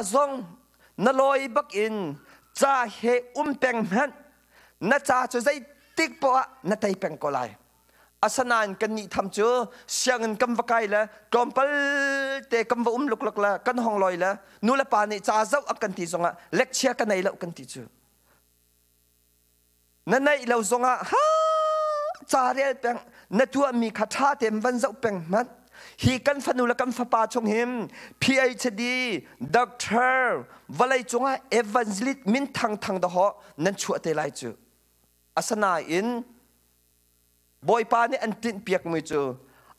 Zong na lawi bak in ca he um peng hmanh, na ca cu zeitik poah ah na tei peng ko lai. Asinain kannih tham cu sianginn kan va kai le tlawmpal te kan va um luklak le kan hong lawi le nu le pa nih ca zoh a kan ti zongah lecture ka nei lo kan ti cu. Na neih lo zongah ha ca rel peng, na tuahmi kha ṭha tein van zoh peng hmanh. Hi kan fanu le kan fapa chung hin PhD, doctor, vawlei cungah evangelist min thangthang dahawh nan chuah te lai cu. Asinain Bawipa nih an tinhpiakmi cu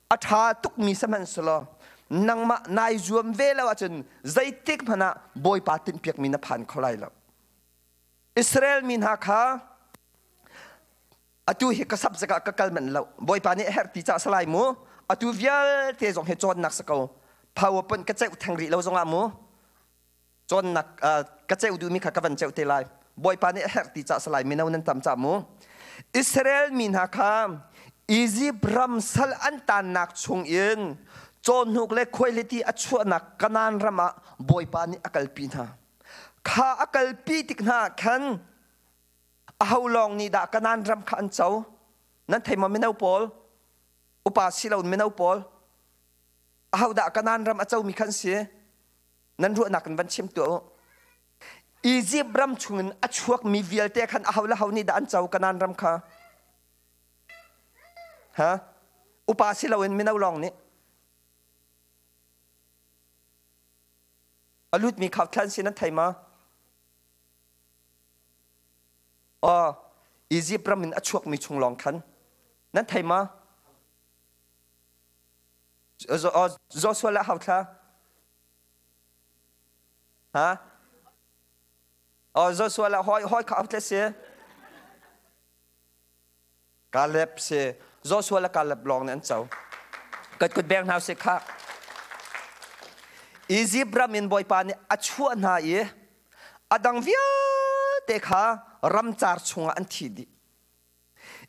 a ṭha tukmi sihmanhsehlaw nangmah nai zuam ve lo ahcun zeitik hmanh ah Bawipa tinhpiakmi na phan kho lai lo. Israel mi hna kha atu hi ka subject ah ka kal manh lo. Bawipa nih a herh ti caah salai mu. Atu vialte zong hi cawnnak si ko. PowerPoint ka ceuh theng rih lo zongah mu. Cawnnak ka ceuh duhmi kha ka van ceuh te lai. Bawipa nih a herh ti caah salai, mino nan tam cah mu. Israel mi hna kha Egypt ram sal an tannak chungin cawhnuk le khuaihliti a chuahnak Kanaan ram ah Bawipa nih a kalpi hna. Kha a kalpi tik hna ah khan aho lawng nih dah Kanaan ram kha an co? Nan thei maw, mino pawl? Upa si loin mino pawl. Aho dah Kanaan ram a comi khan si? Nan ruahnak in van chim tuah u. Egypt ram chungin a chuakmi vialte khan aho le ho nih dah an co Kanaan ram kha? Ha? Upa si loin mino lawng nih. A lutmi kha thlan si nan thei ma? Aw, Egypt ram in a chuakmi chung lawng khan nan thei ma? Joshua le hau thla? Ha? Oh, Joshua le hoi hoi kha hau thla si? Caleb si. Joshua le Caleb lawng nih an co. Kat kut beng hna usih khah. Egypt ram in Bawipa nih a chuah hna i a dang vialte kha ramcar chungah an thi dih.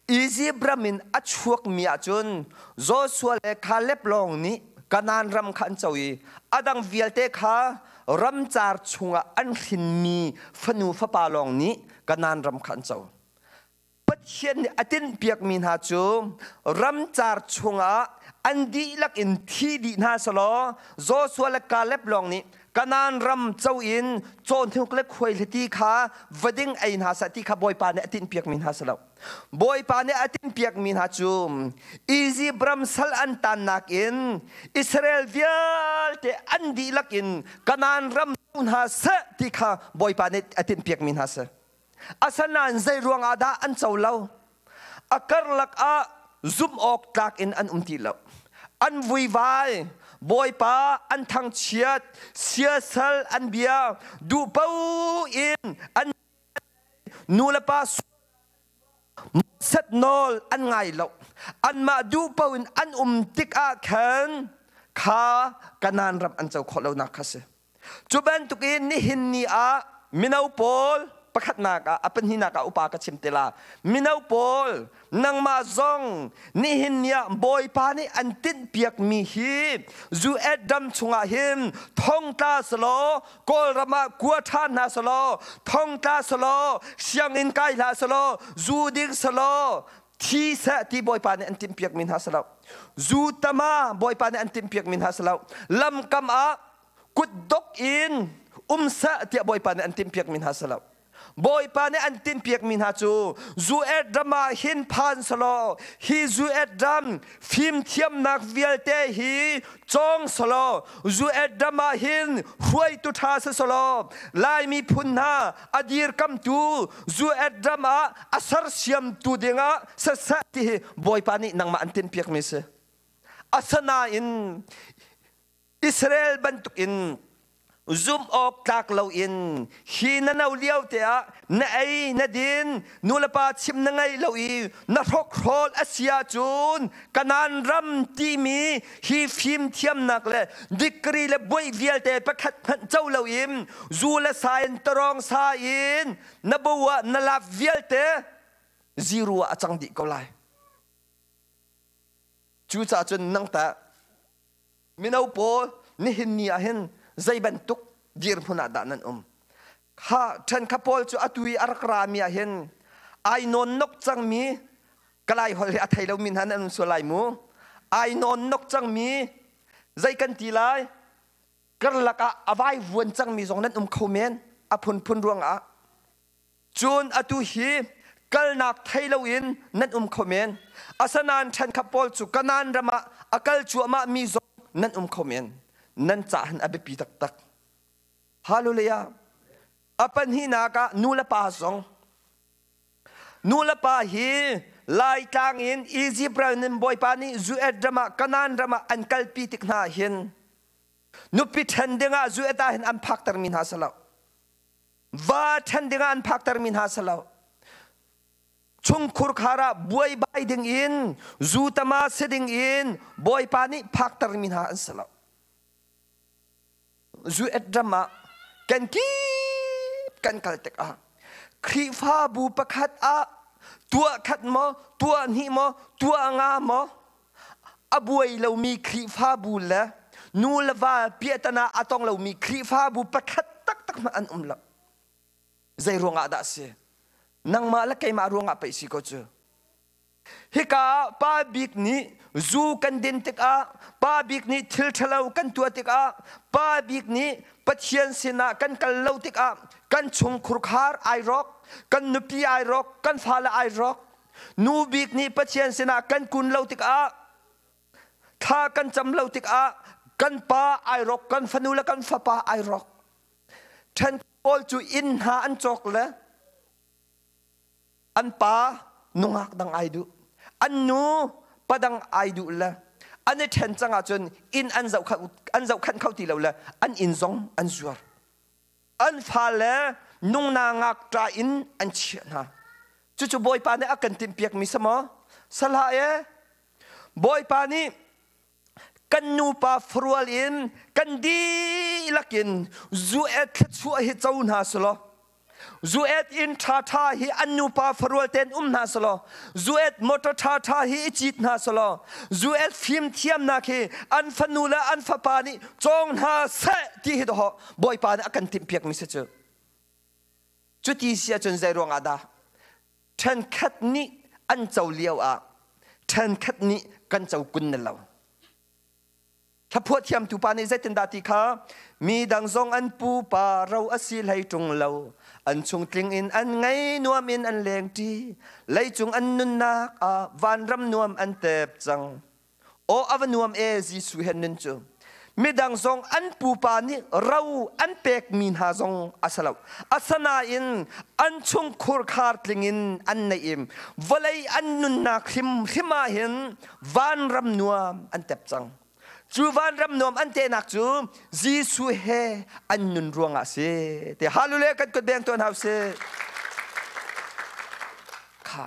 Egypt ram in a chuakmi ahcun Joshua le Caleb lawng nih Kanaan ram kha an co i a dang vialte kha ramcar chungah an hrinmi fanu fapa lawng nih Kanaan ram kha an co. Pathian nih a tinhpiakmi hna cu ramcar chungah an dihlak in thi dih hna selaw Joshua le Caleb lawng nih Kanaan ram co in cawhnuk le khuaihliti kha va ding ei hna seh ti kha Bawipa nih a tinhpiakmi hna si lo. Bawipa nih a tinhpiakmi hna cu Izipt ram sal an tannak in Israel vialte an dihlak in Kanaan ram hna seh ti kha Bawipa nih a tinhpiakmi hna si. Asinain zei ruangah dah an co lo? A karlak ah zumh awk tlak in an um ti lo. An vuivai, Bawipa an thangchiat, siasal an bia, duhpo in an nu le pa set nawl an ngai lo. Anmah duhpo in an um tikah khan kha Kanaan ram an co khawh lonak kha si. Cu bantukin nihin ni ah mino pawl, pakhatnak ah, a pahnihnak ah upa ka chim te la. Mino pawl, nangmah zong nihin ni ah Bawipa nih an tinhpiakmi hi US ram chungah hin thongtla selaw, Kawlram ah kua ṭhan hna selaw, thongtla selaw, sianginn kai hlah selaw, zu ding selaw, thi seh ti Bawipa nih an timhpiakmi hna si lo. Zu tama Bawipa nih an timhpiakmi hna si lo. Lamkam ah kutdok in um seh tiah Bawipa nih an timhpiakmi hna si lo. Bawipa nih an timhpiakmi hna cu zu-et ram ah hin phan selaw, hi zu-et ram fimthiamnak vialte hi cawng selaw, zu-et ram ah hin hruaitu ṭha si selaw, Lai miphun hna a dirkamtu zu-et ram ah a sersiamtu dingah siseh ti hi Bawipa nih nangmah an tinhpiakmi si. Asinain Israel bantukin zumh awk tlak loin hi na no lio te ah na ei na din, nu le pa chim na ngei lo i na hrokhrawl a si ahcun Kanaan ram timi hi fimthiamnak le degree le buaih vialte pakhat hmanh co loin zu le sa in tarong sa in na bo ah na lap vialte zero ah a cang dih ko lai. Cucaah cun nang tah mino pawl, nihin ni ah hin zei bantuk dirhmun ah dah nan um? Kha ṭhen kha pawl cu atu i a rak rami ah hin ai nawn nok cangmi kalai holh hi a thei lomi hna nan um sual lai mu. Ai nawn nok cangmi zei kan ti lai? Karlak ah a vai vuan cangmi zong nan um kho men a phunphun ruangah. Cun atu hi kalnak thei loin nan um kho men. Asinain ṭhenkhat pawl cu Kanaan ram ah a kal cuahmah mi zong nan um kho men. Nan cah hin a biapi taktak. Hallelujah. A pahnihnak ah nu le pa zong. Nu le pa hi Laitlang in Egypt ram in Bawipa nih Zuet ram ah Kanaan ram ah an kalpi tik hna hin nupi ṭhen dingah Zuet ah hin an phaktermi hna si lo. Va ṭhen dingah an phaktermi hna si lo. Chungkhur khar ah buaibai ding in zu tama si ding in Bawipa nih phaktermi hna an si lo. Zuet ram ah kan kip kan kal tikah Khrihfabu pakhat ah tuah khat maw, tuah hnih maw, tuah nga maw a buai lomi Khrihfabu le nu le va piahtana a tong lomi Khrihfabu pakhat taktak hmanh an um lo. Zei ruangah dah si? Nangmah le keimah ruangah pei si ko cu. Hika ah pa bik nih zu kan din tikah, pa bik nih thil ṭhalo kan tuah tikah, pa bik nih Pathian sinah kan kal lo tikah kan chungkhur khar ai rawk, kan nupi ai rawk, kan fale ai rawk. Nu bik nih Pathian sinah kan kun lo tikah, thla kan cam lo tikah kan pa ai rawk, kan fanu le kan fapa ai rawk. Ṭhen pawl cu inn hna an cawk le an pa nungak dang ai duh an nu padang ai duh le an i ṭhen cang ahcun inn an zohkhanh kho ti lo le an inn zong an zuar an fale nungna ngakṭa in an chiah hna cucu bawipa nih a kan timhpiakmi si maw salah e bawipa nih kan nupa farual in kan dihlak in zu et thluachuah hi co hna selaw Zuet inn ṭhaṭha hi an nupa farual tein um hna selaw zuet motor ṭhaṭha hi i cit hna selaw zuet fimthiamnak hi an fanu le an fapa nih cawng hna seh ti hi dawh Bawipa nih a kan timhpiakmi si cu. Cuti si ahcun zei ruangah dah ṭhenkhat nih an co lio ah ṭhenkhat nih kan co kun ne lo. Hlaphuah thiamtu pa nih zeitindah ti kha mi dang zong an pupa ro a si hlei ṭung lo an chungtling in an ngei nuam in an lengṭi leicung an nunnak ah vanram nuam an tep cang aw a va nuam e Jesuh he nun cu midang zong an pupa nih ro an pekmi hna zong a si lo asanain an chungkhur khar tling in an neih i vawlei an nunnak hrimhrim ah hin vanram nuam an tep cang cu vanram nuam an tehnak cu Jesuh he an nun ruangah si te hallelujah kan kut beng tuan hau si kha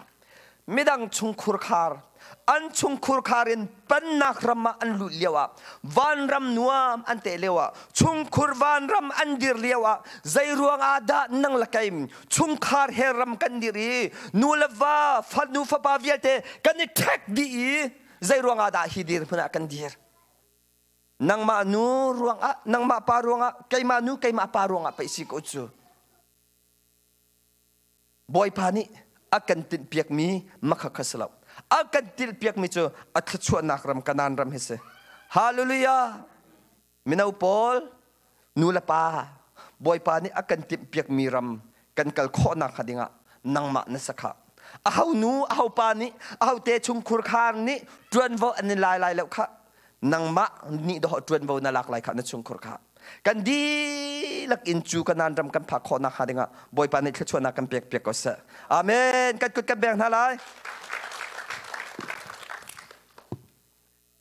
midang chungkhur khar an chungkhur khar in pannak ram ah an lut lio ah vanram nuam an teh lio ah chungkhur vanram an dir lio ah zei ruang ah dah nang la keim chungkhar he ram kan dir i nu le va fanu fapa vialte kan i ṭhek dih i zei ruangah dah hi dirhmun ah kan dir nangmah nu ruangah nangmah pa ruangah keimah nu keimah pa ruangah pei si ko cu Bawipa nih a kan tinhpiakmi makha kha si lo a kan tinhpiakmi cu a thluachuahnak ram Kanaan ram hi si hallelujah Mino pawl, nu le pa, Bawipa nih a kan timhpiakmi ram kan kal khawhnak hnga dingah nangmah na sakha. Aho nu, aho pa nih, aho te chungkhur khar nih ṭuanvo an in lai lai lo kha. Nangmah nih dawh ṭuanvo na lak lai kha na chungkhur kha. Kan dihlak in cu Kanaan ram kan phak khawhnak hnga dingah Bawipa nih thluachuahnak kan pek piak ko seh. Amen. Kan kut kan beng hna lai.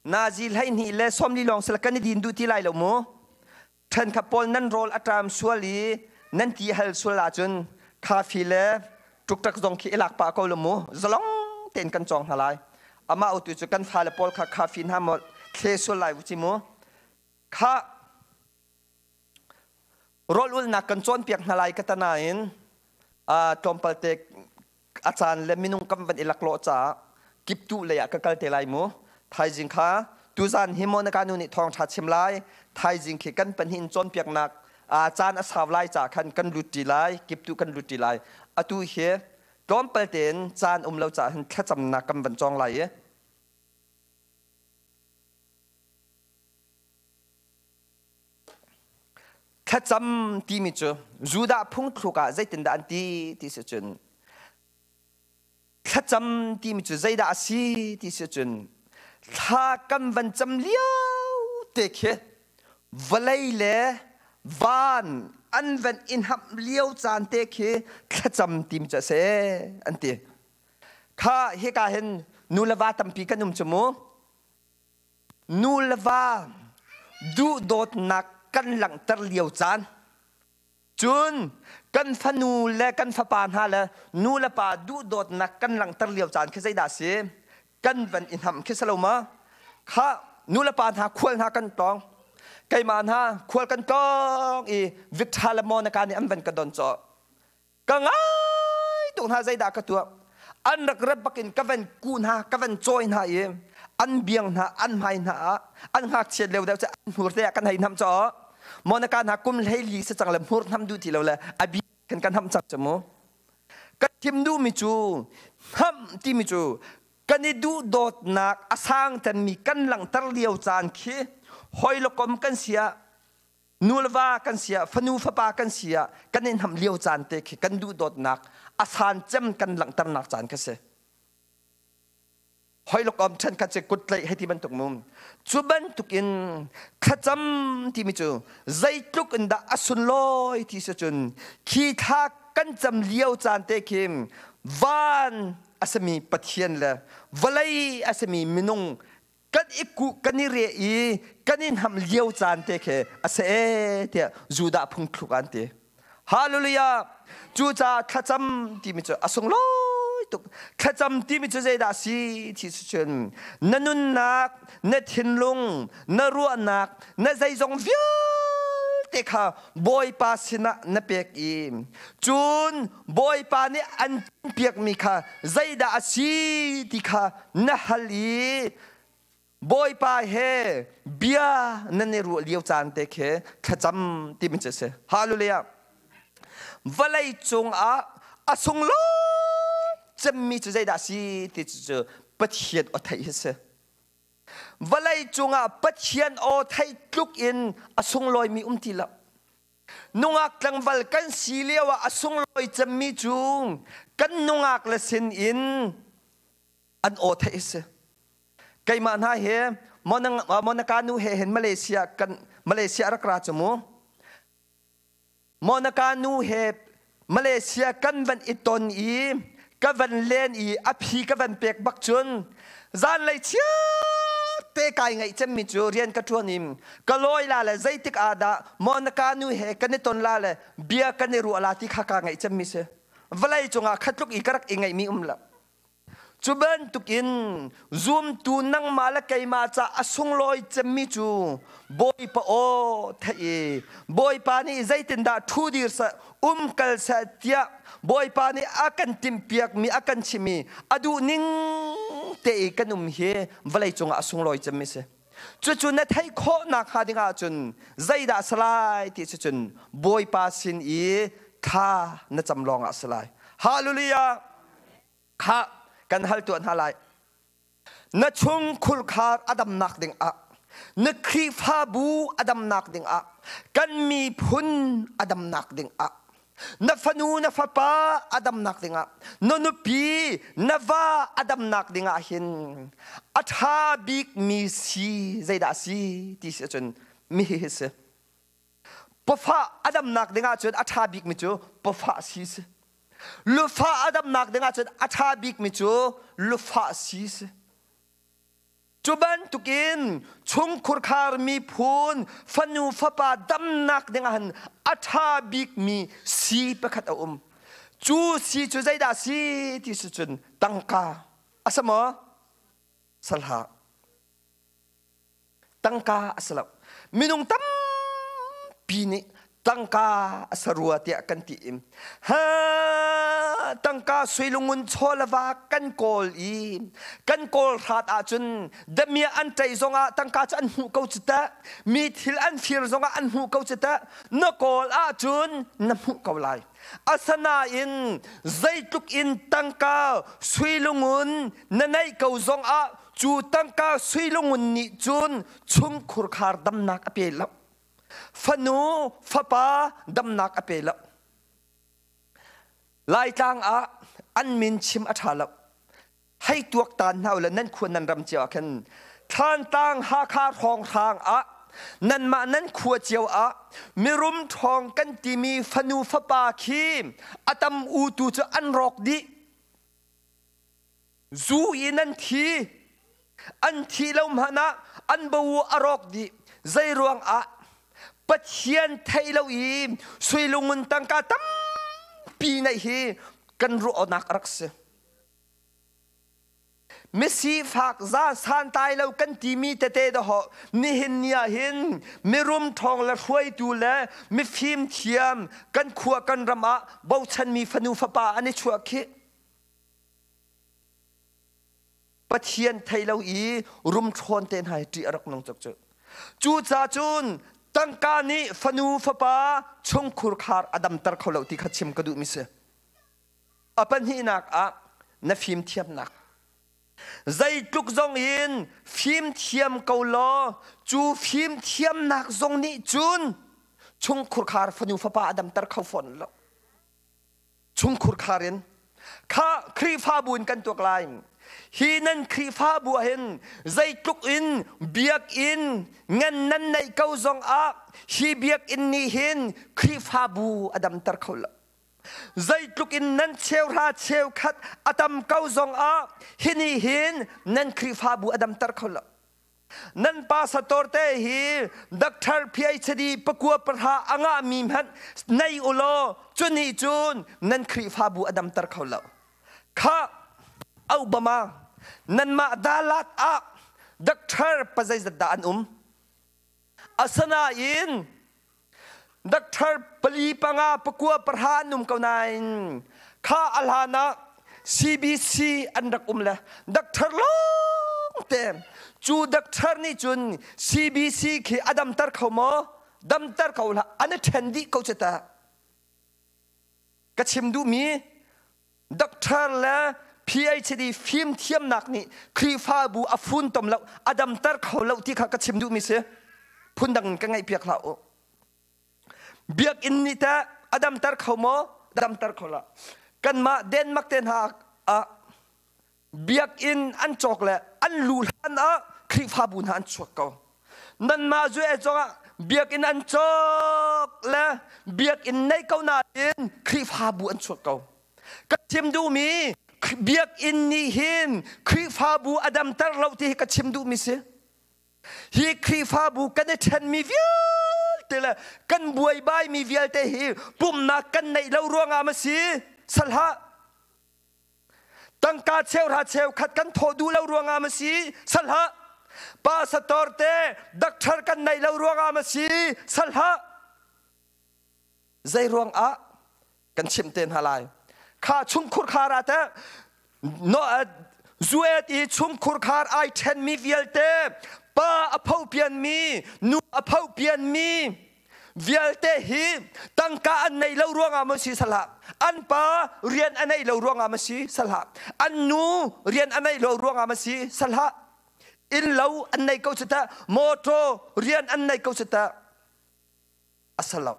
Nazi 12 le 40 lawng sila kan i din duh ti lai lo mu. Ṭhenkhat pawl nan rawl a ṭam sual i nan ti hal sual ahcun khafi le ṭukṭak zong khi i lak pah ko lo mu. Zalong tein kan cawng hna lai. Amah utu cu kan fale pawl kha khafi hna maw thle sual lai u ci mu. Kha rawl ulnak kan cawnpiak hna lai ka ta nain tlawmpal te a caan le minung kan van i laklawh caah kiptuh lei ah ka kal te lai mu thaizing kha tuzan hi maw na ka nu nih thawngṭha chim lai thaizing khi kan pahnih in cawnpiaknak Caan a sau lai ca khan kan lut ṭi lai, kiptu kan lut ṭi lai. Atu hi tlawmpal tein caan um lo caah hin thlacamnak kan van cawng lai i Thlacam timi cu Judah phungthluk ah zeitindah an ti ti si cun thlacam timi cu zeidah a si ti si cun thla kan van cam lio te khi vawlei le van an van in hamh lio caan te khi thlacam timi cu a si an ti. Kha hika hin nu le va tampi kan um cu mu. Nu le va duhdawtnak kan langhter lio caan cun kan fanu le kan fapa hna le nu le pa duhdawtnak kan langhter lio caan khi zeidah a si? Kan van i hnamh khi si lo ma? Kha nu le pa hna khual hna kan tong. Keimah hna khual kan tlawng i Victor le Monica nih an van ka don cawh. Ka ngai tuk hna zeidah ka tuah? An rak rep bakin ka van kuh hna, ka van cawi hna i an biang hna, an hmai hna ah an ngakchiat lio deuh cu an hmur te ah kan hei hnamh caw. Monica hna kum 14 si cang le hmur hnam duh ti lo le a bi khan kan hnamh cang cu mu. Ka chim duhmi cu hnamh timi cu kan i duhdawtnak a sang cemmi kan langhter lio caan khi hoi le kom kan si ah nu le va kan si ah fanu fapa kan si ah kan i hnam lio caan te khi kan duhdawtnak a san cem kan langhternak caan kha si. Hoi lokom ṭhen khat cu kut tlaih hei ti bantuk mu. Cu bantuk in thlacam timi cu zeitluk in dah a sunlawi ti si cun khi thla kan cam lio caan te khi van a simi Pathian le vawlei a simi minung kan i kuh kan i reh i kan i hnam lio caan te khi a si ee tiah Judah phungthluk an ti. Hallelujah! Cucaah thlacam timi cu a sunglawi tuk. Thlacam timi cu zeidah a si ti si cun na nunnak, na thinlung, na ruahnak, na zeizong vialte kha Bawipa sinah na pek i cun Bawipa nih an piakmi kha zeidah a si ti kha na hal i Bawipa he bia nan i ruah lio caan te khi thlacam timi cu a si. Hallelujah. Vawlei cungah a sunglawi cemmi cu zeidah a si ti cu Pathian aw theih hi si. Vawlei cungah Pathian aw theih tluk in a sunglawimi um ti lo. Nungak tlangval kan si lio ah a sunglawi cemmi cu kan nungak le sin in an aw theih a si. Keimah hna hi Monaka nu he hin Malaysia kan Malaysia rak ra cu mu. Monaka nu he Malaysia kan van i ton i ka van len i a phi ka van pek bak cun zanlei chiat te kai ngaih cemmi cu rian ka ṭuan i ka lawi la le zeitik ah dah Monaka nu he kan i ton la le bia kan i ruah la ti kha kaa ngaih cemmi si. Vawlei cungah khatluk i ka rak i ngaihmi um lo. Cu bantukin zumtu nangmah le keimah ca a sunglawi cemmi cu Bawipa aw theih i Bawipa nih zeitindah ṭhu dir seh, um kal seh tiah Bawipa nih a kan timhpiakmi a kan chimmi a duh ning te i kan um hi vawlei cungah a sunglawi cemmi si. Cucu na theih khawh nakhnga ding ahcun zeidah a si lai ti cun Bawipa sin i thla na cam lawngah a si lai. Hallelujah! Khah kan hal tuah hna lai. Na chung khurkhar a damnak dingah, na Khrihfabu a damnak dingah, kan miphun a damnak dingah, na fanu na fapa a damnak dingah, na nupi na va a damnak dingah hin a ṭha bikmi si zeidah a si ti si ahcun mi hi si. Pawfah a damnak dingah cun a ṭha bikmi cu pawfah si si. Lufah a damnak dingah cun a ṭha bikmi cu lufah si si. Cu bantukin chungkhurkhar miphun fanu fapa damnak dingah hin a ṭha bikmi si pakhat a um. Cu si cu zeidah si ti si cun tangka a si maw? Salhah. Tangka a si lo. Minung tampi nih Tangka a sarua tiah kan ti i ha tangka suilungun chawlava kan kawl i kan kawl hrat ahcun damia an ṭei zongah tangka cu an hmuh ko cu teh, mi thil an fir zongah an hmuh ko cu teh, na kawl ahcun na hmuh ko lai. Asanain zeitluk in tangka suilungun na neih ko zongah cu tangka suilungun nih cun chungkhurkhar damnak a pe lo. Fanu, fapa damnak a pe lo. Laitlang ah an min chim a ṭha lo. Hei tuaktan hna u le nan khua nan ram cio ah khan Thlantlang Hakha hrawnghrang ah nanmah nan khua cio ah mirum ṭhawng kan timi fanu fapa khi a tam u tu cu an rawk dih. Zu in an thi. An thih lo hmanh ah an bo a rawk dih. Zei ruang ah? Pathian theih lo i suilungun tangka tampi neih hi kan ruahnak a rak si. Misifak za santlai lo kan timi tete dahawh nihin ni ah hin mirum ṭhawng le hruaitu le mifim thiam kan khua kan ram ah bochanmi fanu fapa an i chuah khih. Pathian thei lo i rumṭhawn te hna hi ṭih a rak nung tuk cu. Cucaah cun tangka nih fanu fapa chungkhur khar a damter kho lo ti kha chim ka duhmi si. A pahnihnak ah na fimthiamnak. Zeitluk zong in fimthiam ko law cu fimthiamnak zong nih cun chungkhur khar fanu fapa a damter kho fawn lo. Chungkhur khar in kha Khrihfabu in kan tuak lai. Hi nan Khrihfabu ah hin zeitluk in biakinn ngan nan neih ko zong ah hi biakinn nih hin Khrihfabu a damter kho lo. Zeitluk in nan cheuhra cheukhat a tam ko zong ah hi nih hin nan Khrihfabu a damter kho lo. Nan pastor te hi doctor PhD pakua pahra a ngahmi hmanh nei u law cu nih cun nan Khrihfabu a damter kho lo. Kha Obama nanmah Dalat ah doctor pazeizat dah an um? Asinain Doctor pali panga pakua pahra an um ko nain kha a hlan ah CBC an rak um le doctor lawng te cu doctor nih cun CBC khi a damter kho maw? Damter ko hlah, an i ṭhen dih ko cu ta. Ka chim duhmi doctor le PhD fimthiamnak nih Khrihfabu a funtom lo, a damter kho lo ti kha ka chim duhmi si. Phundang in ka ngaihpiak hlah u. Biakinn nih teh a damter kho maw? Damter kho lo. Kanmah Denmark te hna ah biakinn an cawk le an lu hlan ah Khrihfabu hna an chuak ko. Nanmah zue zongah biakinn an cawk le biakinn nei ko nain Khrihfabu an chuak ko. Ka chim duhmi biakinn nih hin Khrihfabu a damter lo ti hi ka chim duhmi si. Hi Khrihfabu kan i ṭhenmi vialte le kan buaibaimi vialte hi pumhnak kan neih lo ruangah ma si? Salhah. Tangka cheuhra cheukhat kan thawh duh lo ruangah ma si? Salhah. Pastor te doctor kan neih lo ruangah ma si? Salhah. Zei ruangah kan chimh te hna lai. Kha chungkhur khar ah teh no zuet i chungkhur khar ai ṭhenmi vialte pa a pho pianmi nu a pho pianmi vialte hi tangka an nei lo ruangah maw si salah an pa rian a neih lo ruangah maw si salah an nu rian a neih lo ruangah maw si salah inn lo an nei ko cu teh motor rian an nei ko cu teh a si lo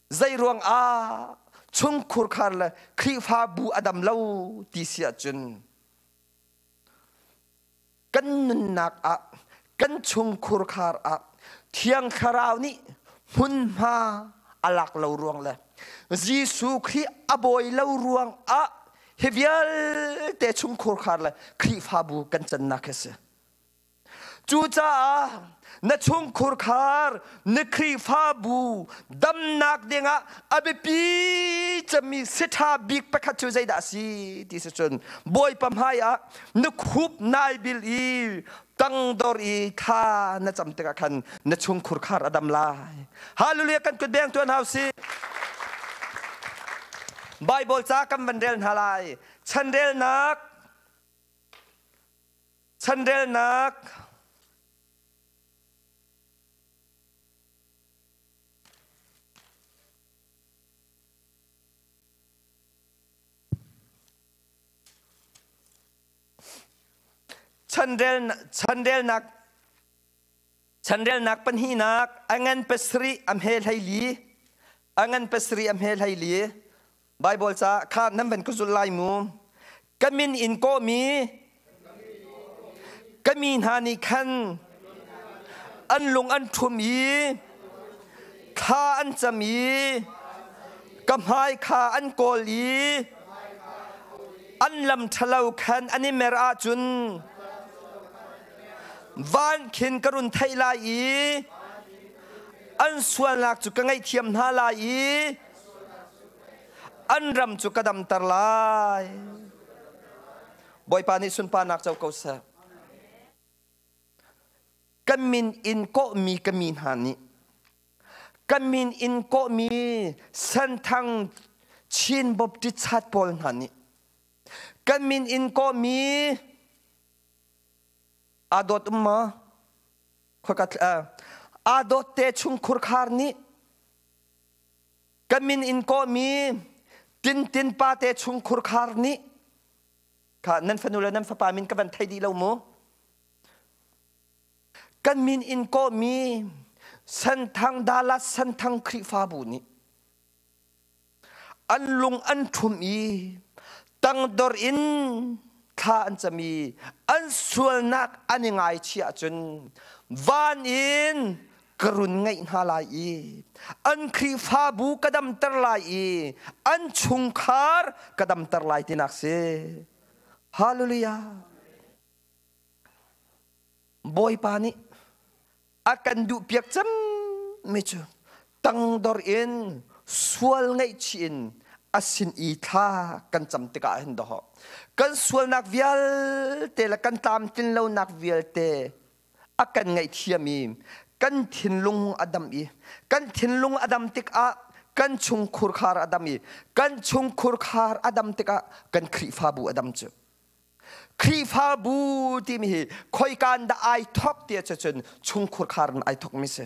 zei ruang ah chungkhur khar le Khrihfabu a dam lo ti si ahcun kan nunnak ah kan chungkhur khar ah Thiang Thlarau nih hmunhma a lak lo ruang le Jesuh Khrih a bawi lo ruang ah hi vialte chungkhur khar le Khrihfabu kan cannak hi si. Cucaah Na chungkhur khar na Khrihfabu damnak dingah a biapi cemmi siṭha bik pakhat cu zeidah a si ti si cun Bawipa hmai ah na khup nai bil i tangdor i thla na cam tikah khan na chungkhur khar a dam lai. Hallelujah kan kut beng tuan hau si. Bible ca kan van rel hna lai. Chanrelnak Chanrelnak Chanrelnak Chanrelnak pahnihnak a ngan pasarih a hme 14 a ngan pasarih a hme 14 Baibal ca kha nan van ka zulh lai mu. Ka min in kawhmi ka mi hna nih khan an lung an ṭhum i thla an cam i ka hmai kha an kawl i an lam ṭhalo khan an i mer ahcun van khin ka run theih lai i an sualnak cu ka ngaihthiam hna lai i an ram cu ka damter lai. Bawipa nih sunparnak co ko seh. Kan min in kawhmi ka mi hna nih kan min in kawhmi Senthang Chin Baptist chat pawl hna nih kan min in kawhmi aa dawt um maw? Aa dawt te chungkhur khar nih Kan min in kawhmi Tintin pate chungkhur khar nih kha nan fanu le nan fapa min ka van thei dih lo mu. Kan min in kawhmi Senthang Dallas Senthang Khrihfabu nih an lung an ṭhum i tangdor in thla an cam i an sualnak an i ngaichih ahcun van in ka run ngaih hna lai i an Khrihfabu ka damter lai i an chungkhar ka damter lai tinak si. Hallelujah. Bawipa nih a kan duhpiak cemmi cu tangdor in sual ngaihchih in a sin i thla kan cam tikah hin dawh kan sualnak vialte le kan tlamtlin lonak vialte a kan ngaihthiam i kan thinlung a dam i kan thinlung a dam tikah kan chungkhur khar a dam i kan chungkhur khar a dam tikah kan Khrihfabu a dam cu. Khrihfabu timi hi khoikan dah ai thok ti ahcun chungkhur khar in ai thokmi si.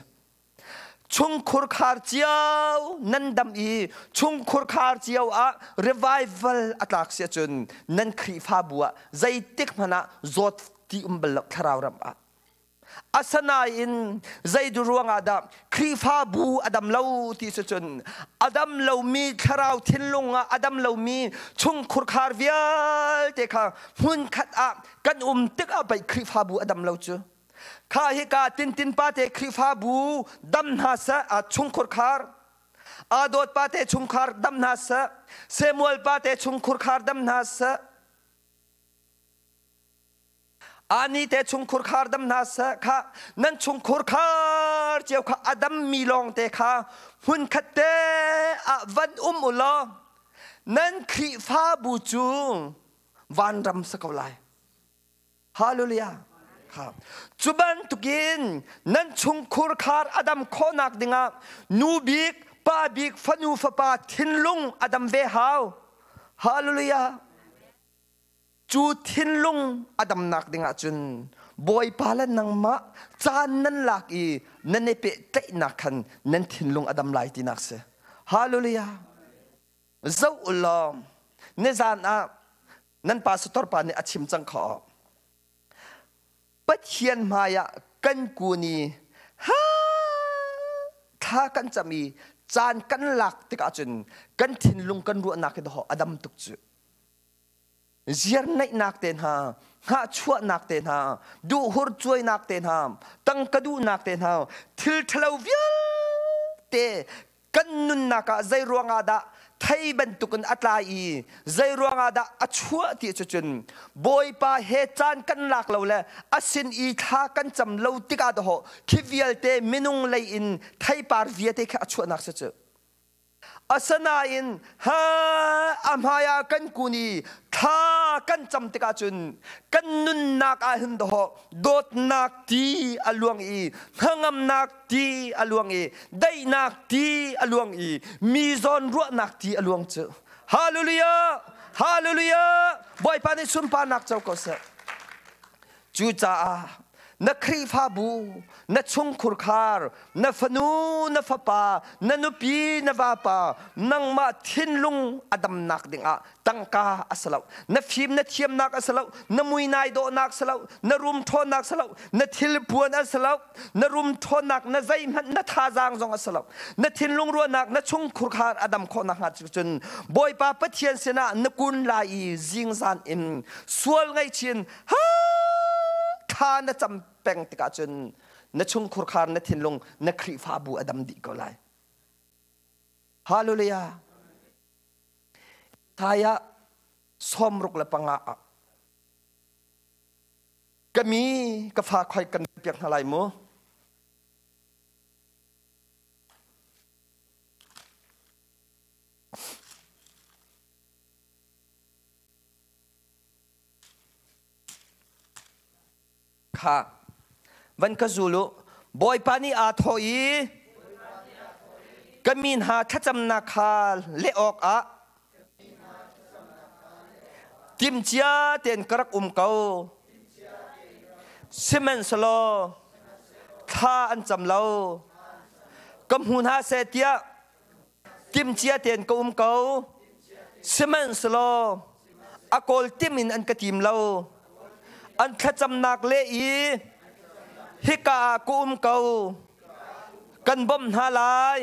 Chungkhur khar cio nan dam i chungkhur khar cio ah revival a tlak si ahcun nan Khrihfabu ah zeitik hmanh ah zawt ti um bal lo thlarau ram ah. Asinain zeidu ruangah dah Khrihfabu a dam lo ti si cun a dam lomi thlarau thinlung ah a dam lomi chungkhur khar vialte kha hmunkhat ah kan um tikah pei Khrihfabu a dam lo cu. Kha hika Tintin pate Khrihfabu dam hna seh a chungkhur khar aa dawt pate chungkhar dam hna seh Samuel pate chungkhur khar dam hna seh Ani te chungkhur khar dam hna seh kha nan chungkhur khar cio kha a dammi lawng te kha hmunkhat te ah van um u law nan Khrihfabu cu vanram si ko lai. Hallelujah. Ha. Cu bantukin nan chungkhur khar a dam khawhnak dingah nu bik, pa bik, fanu fapa thinlung a dam ve hau. Hallelujah. Cu thinlung a damnak dingah cun Bawipa le nangmah caan nan lak i nan i pehtlaihnak khan nan thinlung a dam lai tinak si. Hallelujah. Zoh u law nizan ah nan pastor pa nih a chim cang kho. Pathian hmaiah kan kun i ha thla kan cam i caan kan lak tikah cun kan thinlung kan ruahnak hi dawh a dam tuk cu. Ziarnaihnak te hna, hngahchuahnak te hna, duhhur cuainak te hna, tangka duhnak te hna, thil ṭhalo vialte. Kan nunnak ah zei ruangah dah thei bantukin a tla i zei ruangah dah a chuah ti cu cun Bawipa he caan kan lak lo le a sin i thla kan cam lo tikah dahawh khi vialte minung lei in theipar vialte khi a chuahnak si cu. Asinain ha a hmaiah kan kun i thla kan cam tikah cun kan nunnak ah hin dawh dawtnak ti a luang i hnangamnak ti a luang i daihnak ti a luang i mi zawn ruahnak ti a luang cu. Hallelujah! Hallelujah! Bawipa nih sunparnak co ko seh. Cucaah na Khrihfabu, na chungkhurkhar, na fanu, na fapa, na nupi, na vapa, nangmah thinlung a damnak dingah tangka a si lo, na fim na thiamnak a si lo, na mui nai dawhnak si lo, na rum ṭhawnnak si lo, na thilpuan a si lo, na rum ṭhawnnak, na zeihmanh na thazaang zong a si lo, na thinlung ruahnak, na chungkhurkhar a dam khawh nakhnga cun Bawipa Pathian sinah na kun lai i zingzan in sual ngaihchin ha thla na cam peng tikah cun na chungkhurkhar na thinlung na Khrihfabu a dam dih ko lai. Hallelujah. Thai ah 65 ah ka mi ka fa khoi kan piak hna lai mu. Kha van ka zul u. Bawipa nih aa thawh i ka mi hna thlacamnak kha leh awkah timhcia tein ka rak um ko. Sihmanhsehlaw thla an cam lo. Ka hmu hna seh tiah timcia tein ka um ko. Sihmanhsehlaw a kawl tim in an ka tim lo. An thlacamnak le i hika ah ka um ko. Kan bawmh hna lai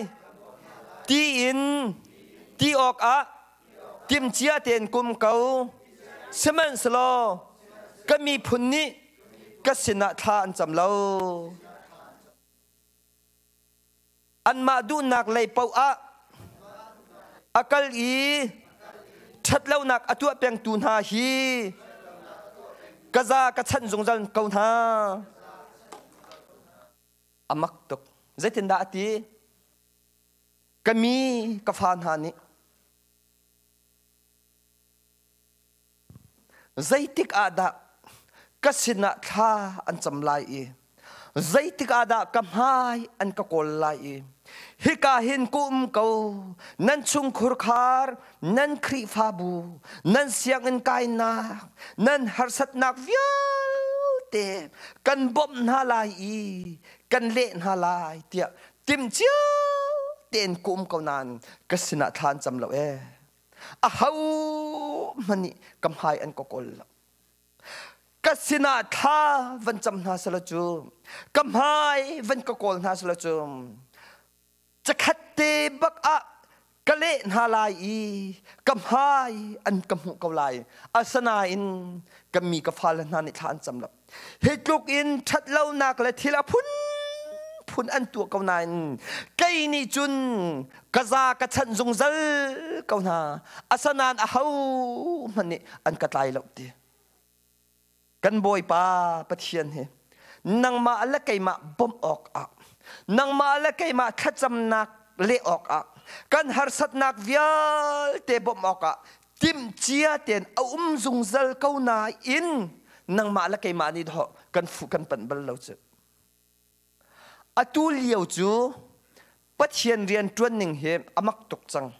tiin ti awkah timcia tein ka um ko. Sihmanhsehlaw ka miphun nih ka sinah thla an cam lo. Anmah duhnak lei paoh ah a kal i ṭhatlonak a tuah pengtu hna hi ka za ka chanh zungzal ko hna. A mak tuk. Zeitindah a ti? Ka mi ka fa hna nih Zeitik ah dah ka sinah thla an cam lai i zeitik ah dah ka hmai an ka kawl lai i hika hin ka um ko nan chungkhurkhar nan Khrihfabu nan sianginn kainak nan harsatnak vialte kan bawmh hna lai i kan leh hna lai tiah timhcia tein ka um ko nain ka sinah thla an cam lo ee. Aho hmanh nih ka hmai an ka kawl lo. Ka sinah thla van cam hna selaw cu, ka hmai van ka kawl hna selaw cu, cakhat te bak ah ka leh hna lai i ka hmai an ka hmuh ko lai. Asinain ka mi ka fale hna nih thla an cam lo. Hi tluk in ṭhatlonak le thil a phunphun an tuah ko nain kei nih cun ka za ka chanh zungzal ko hna. Asanain aho hmanh nih an ka tlai lo ti. Kan Bawipa Pathian hi nangmah le keimah bawmh awkah, nangmah le keimah thlacamnak leh awkah, kan harsatnak vialte bawmh awkah timhcia tein a um zungzal ko nain nangmah le keimah nih dawh kan fuh kan panh bal lo cu. Atu lio cu Pathian rian ṭuan ning hi a mak tuk cang.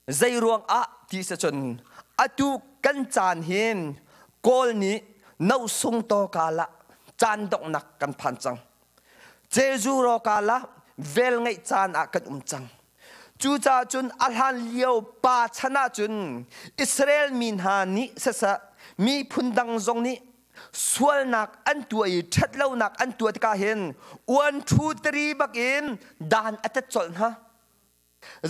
Zei ruang ah ti si cun atu kan caan hin Kawl nih no sung to kala caan donghnak kan phan cang. Jeju ro kala vel ngeih caan ah kan um cang. Cucaah cun a hlan lio pa chan ah cun Israel mi hna nih siseh miphun dang zong nih sualnak an tuah i ṭhatlonak an tuah tikah hin uan ṭhu tari bakin dan a tet colh hna.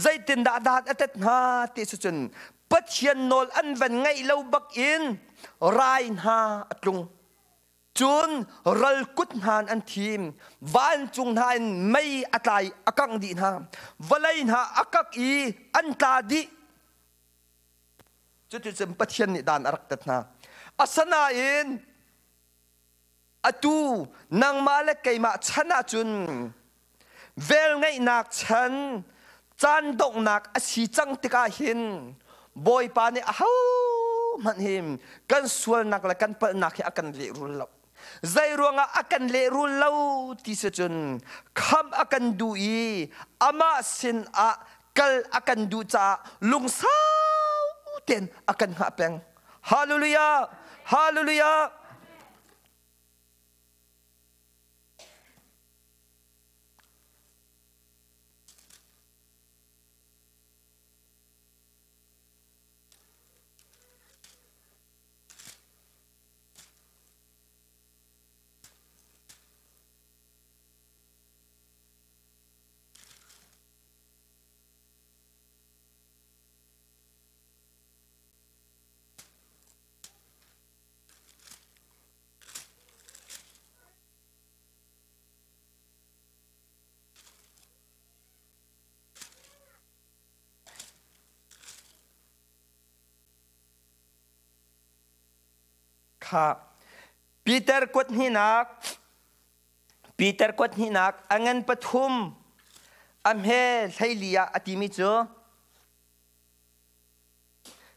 Zeitindah dan a tet hna ti cu cun Pathian nawl an van ngaih lo bakin rai hna a tlung. Cun ral kut hna an thim. Vancung hna in mei a tla i a kangh dih hna. Vawlei hna a kak i an tla dih. Cuticun Pathian nih dan a rak tat hna. Asinain atu nangmah le keimah chan ahcun velngeihnak chan caan donghnak a si cang tikah hin Bawipa nih ahohmanh hi kan sualnak le kan palhnak hi a kan lehrul lo. Zei ruangah a kan lehrul lo ti si cun khamh a kan duh i amah sin ah kal a kan duh caah lungsau tein a kan hngah peng. Hallelujah! Hallelujah! Kha Peter kuat hnihnak Peter kuat hnihnak a ngan pathum a hme 14 ah a timi cu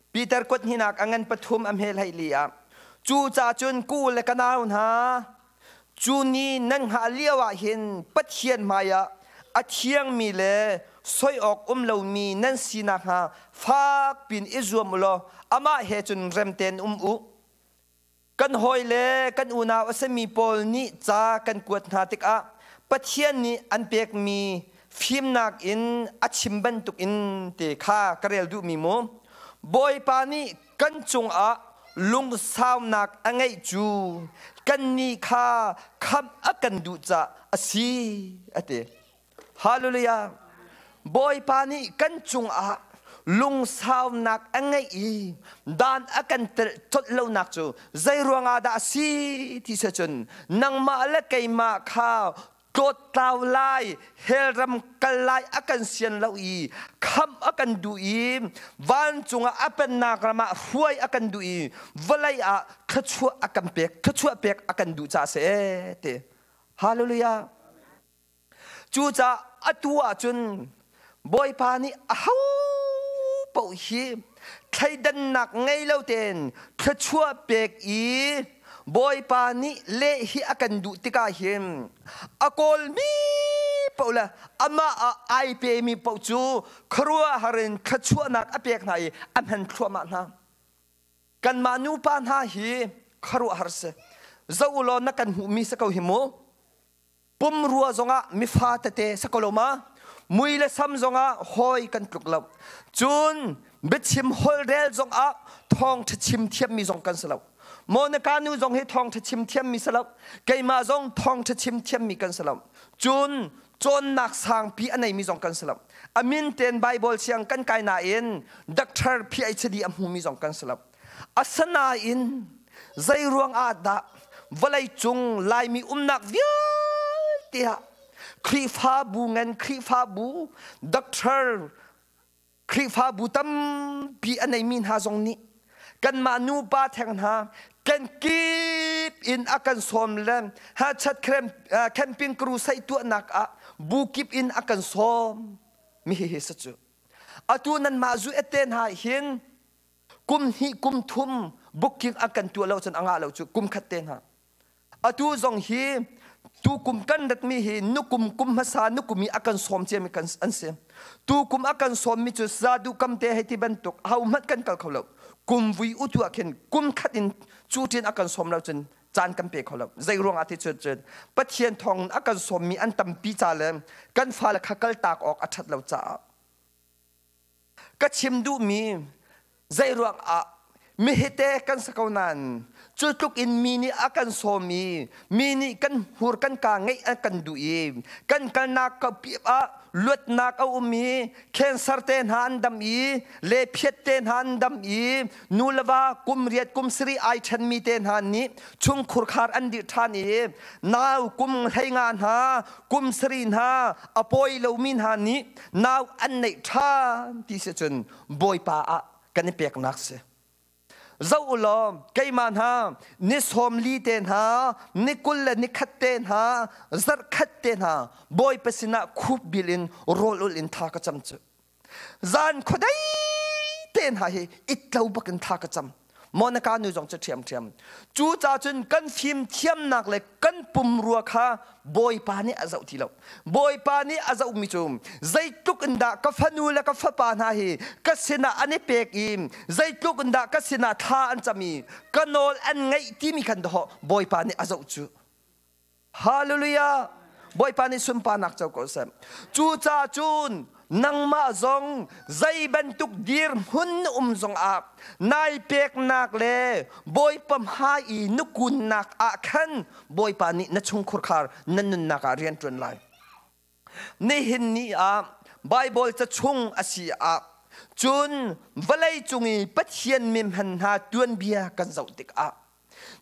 Peter kuat hnihnak a ngan pathum a hme 14 ah cu ca cun ku le ka nau hna cu ni nan hngah lio ah hin Pathian hmaiah a thiangmi le soi awk um lomi nan si nakhnga fak pin i zuam u law amah he cun rem tein um u. Kan hawi le kan unau a simi pawl nih ca kan kuat hna tikah Pathian nih an pekmi fimnak in a chim bantukin te kha ka rel duhmi mu. Bawipa nih kan cungah lungsaunak a ngeih cu kannih kha khamh a kan duh caah a si a ti. Hallelujah! Bawipa nih kan cungah lungsaunak a ngeih i dan a kan telh colh lonak cu zei ruangah dah a si ti si cun nangmah le keimah kha tlawttlau lai hell ram kal lai a kan sian lo i khamh a kan duh i vancung ah a pennak ram ah hruai a kan duh i vawlei ah thluachuah a kan pek thluachuah pek a kan duh caah a si ee ti. Hallelujah! Cucaah atu ahcun Bawipa nih aho paoh hi thleidannak ngei lo tein thluachuah pek i Bawipa nih leh hi a kan duh tikah hin a kawlmi paoh le amah ah ai pemi paoh cu khuaruahhar in thluachuahnak a pek hna i a hman thluahmah hna. Kanmah nupa hna hi khuaruahhar si. Zoh u law na kan hmuhmi si ko hi mu. Pumrua zongah mifa tete si ko lo ma? Mui le sam zongah hawi kan tluk lo. Cun biachim holhrel zongah thawngṭha chim thiammi zong kan si lo. Monica nu zong hi thawngṭha chim thiammi si lo. Keimah zong thawngṭha chim thiammi kan si lo. Cun cawnnak sangpi a neimi zong kan si lo. A min tein Bible siang kan kai nain doctor PhD a hmumi zong kan si lo. Asinain zei ruang ah dah vawleicung Laimi umnak vialte ah Khrihfabu ngan Khrihfabu doctor Khrihfabu tampi a neimi hna zong nih kanmah nupa theng hna kan kip in a kan sawm le ha chat camping crusade tuahnak ah bu kip in a kan sawm mi hi hi sa cu atu nanmah zu ette hna hin Kum hnih kum thum booking an kan tuah lo cun a ngah lo cu kum khat te hna. Atu zong hi tu kum kan ratmi hi nukum kum hmasa nukum i a kan sawm ciami kan an si. Tu kum a kan sawmmi cu zadu kam te hei ti bantuk ho hmanh kan kal kho lo. Kum vui u tu ah khin kum khat in cu tin a kan sawm lo cun caan kan pe kho lo. Zei ruangah ti cun cun Pathian thawng a kan sawmmi an tampi ca le kan fale kha kaltak awk a ṭhat lo caah. Ka chim duhmi zeiruang ah mihite kan si ko nain cu tluk in mi nih a kan sawm i mi nih kan hmur kan kaa ngeih an kan duh i kan kalnak ka piap ah luatnak a um i cancer te hna an dam i lephiat te hna an dam i nu le va kum riat kum sarih ai ṭhenmi te hna nih chungkhur khar an dirh ṭhan i nau kum 15 hna kum sarih hna a pawi lomi hna nih nau an neih ṭhan ti si cun Bawipa ah kan i peknak si. Zoh u law keimah hna ni 40 te hna ni 21 te hna zarh khat te hna Bawipa sinah khup bil in rawl ulh in tha ka cam cu. Zan khuadei te hna hi it lo bak in tha ka cam. Monica nu zong cu ṭhiamṭhiam. Cu ca cun kan fim thiamnak le kan pumrua kha Bawipa nih a zoh ti lo. Bawipa nih a zohmi cu zeitluk in dah ka fanu le ka fapa hna hi ka sinah an i pek i zeitluk in dah ka sinah thla an cam i ka nawl an ngaih timi khan dawh Bawipa nih a zoh cu. Hallelujah! Bawipa nih sunparnak co ko seh. Cucaah cun nangmah zong zei bantuk dirhmun na um zongah nai peknak le Bawipa hmai i na kunnak ah khan Bawipa nih na chungkhurkhar na nunnak ah rian ṭuan lai. Nihin ni ah Baibal ca chung a si ah cun vawlei cung i Pathian mihman hna tuanbia kan zoh tikah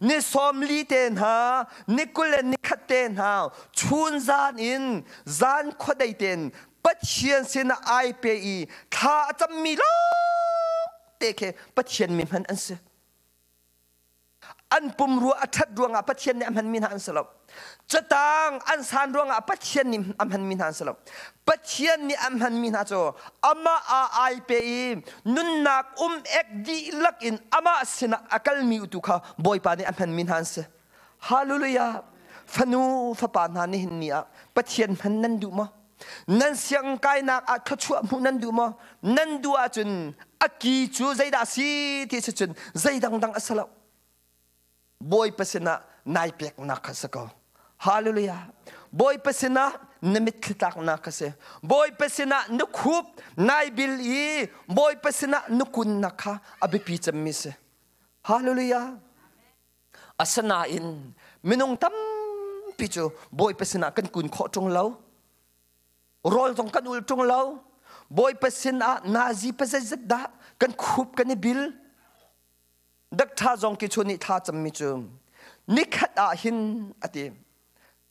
ni 40 te hna ni 21 te hna chun zan in zan khuadei tein Pathian sinah ai pe i thla a cammi lawng te khi Pathian mi hman an si. An pumrua a ṭhat ruangah Pathian nih a hmanmi hna an si lo. Catang an san ruangah Pathian nih a hmanmi hna an si lo. Pathian nih a hmanmi hna cu amah ah ai pe i nunnak um ek dihlak in amah sinah a kalmi tu kha Bawipa nih a hmanmi hna an si. Hallelujah! Fanu fapa hna nihin ni ah Pathian hman nan duh maw? Nan sianginn kainak ah thluachuah hmuh nan duh maw? Nan duh ahcun a ki cu zeidah a si ti si cun zei dangdang a si lo. Bawipa sinah nai peknak kha si ko. Hallelujah. Bawipa sinah na mitthli tlaknak kha si. Bawipa sinah na khup nai bil i Bawipa sinah na kunnak kha a biapi cemmi si. Hallelujah. Asinain minung tampi cu Bawipa sinah kan kun khawh ṭung lo. Rawl zong kan ul ṭung lo. Bawipa sinah nazi pa zeizat dah kan khup kan i bil. Dakṭha zong ki chun nih thla cammi cu nikhat ah hin a ti.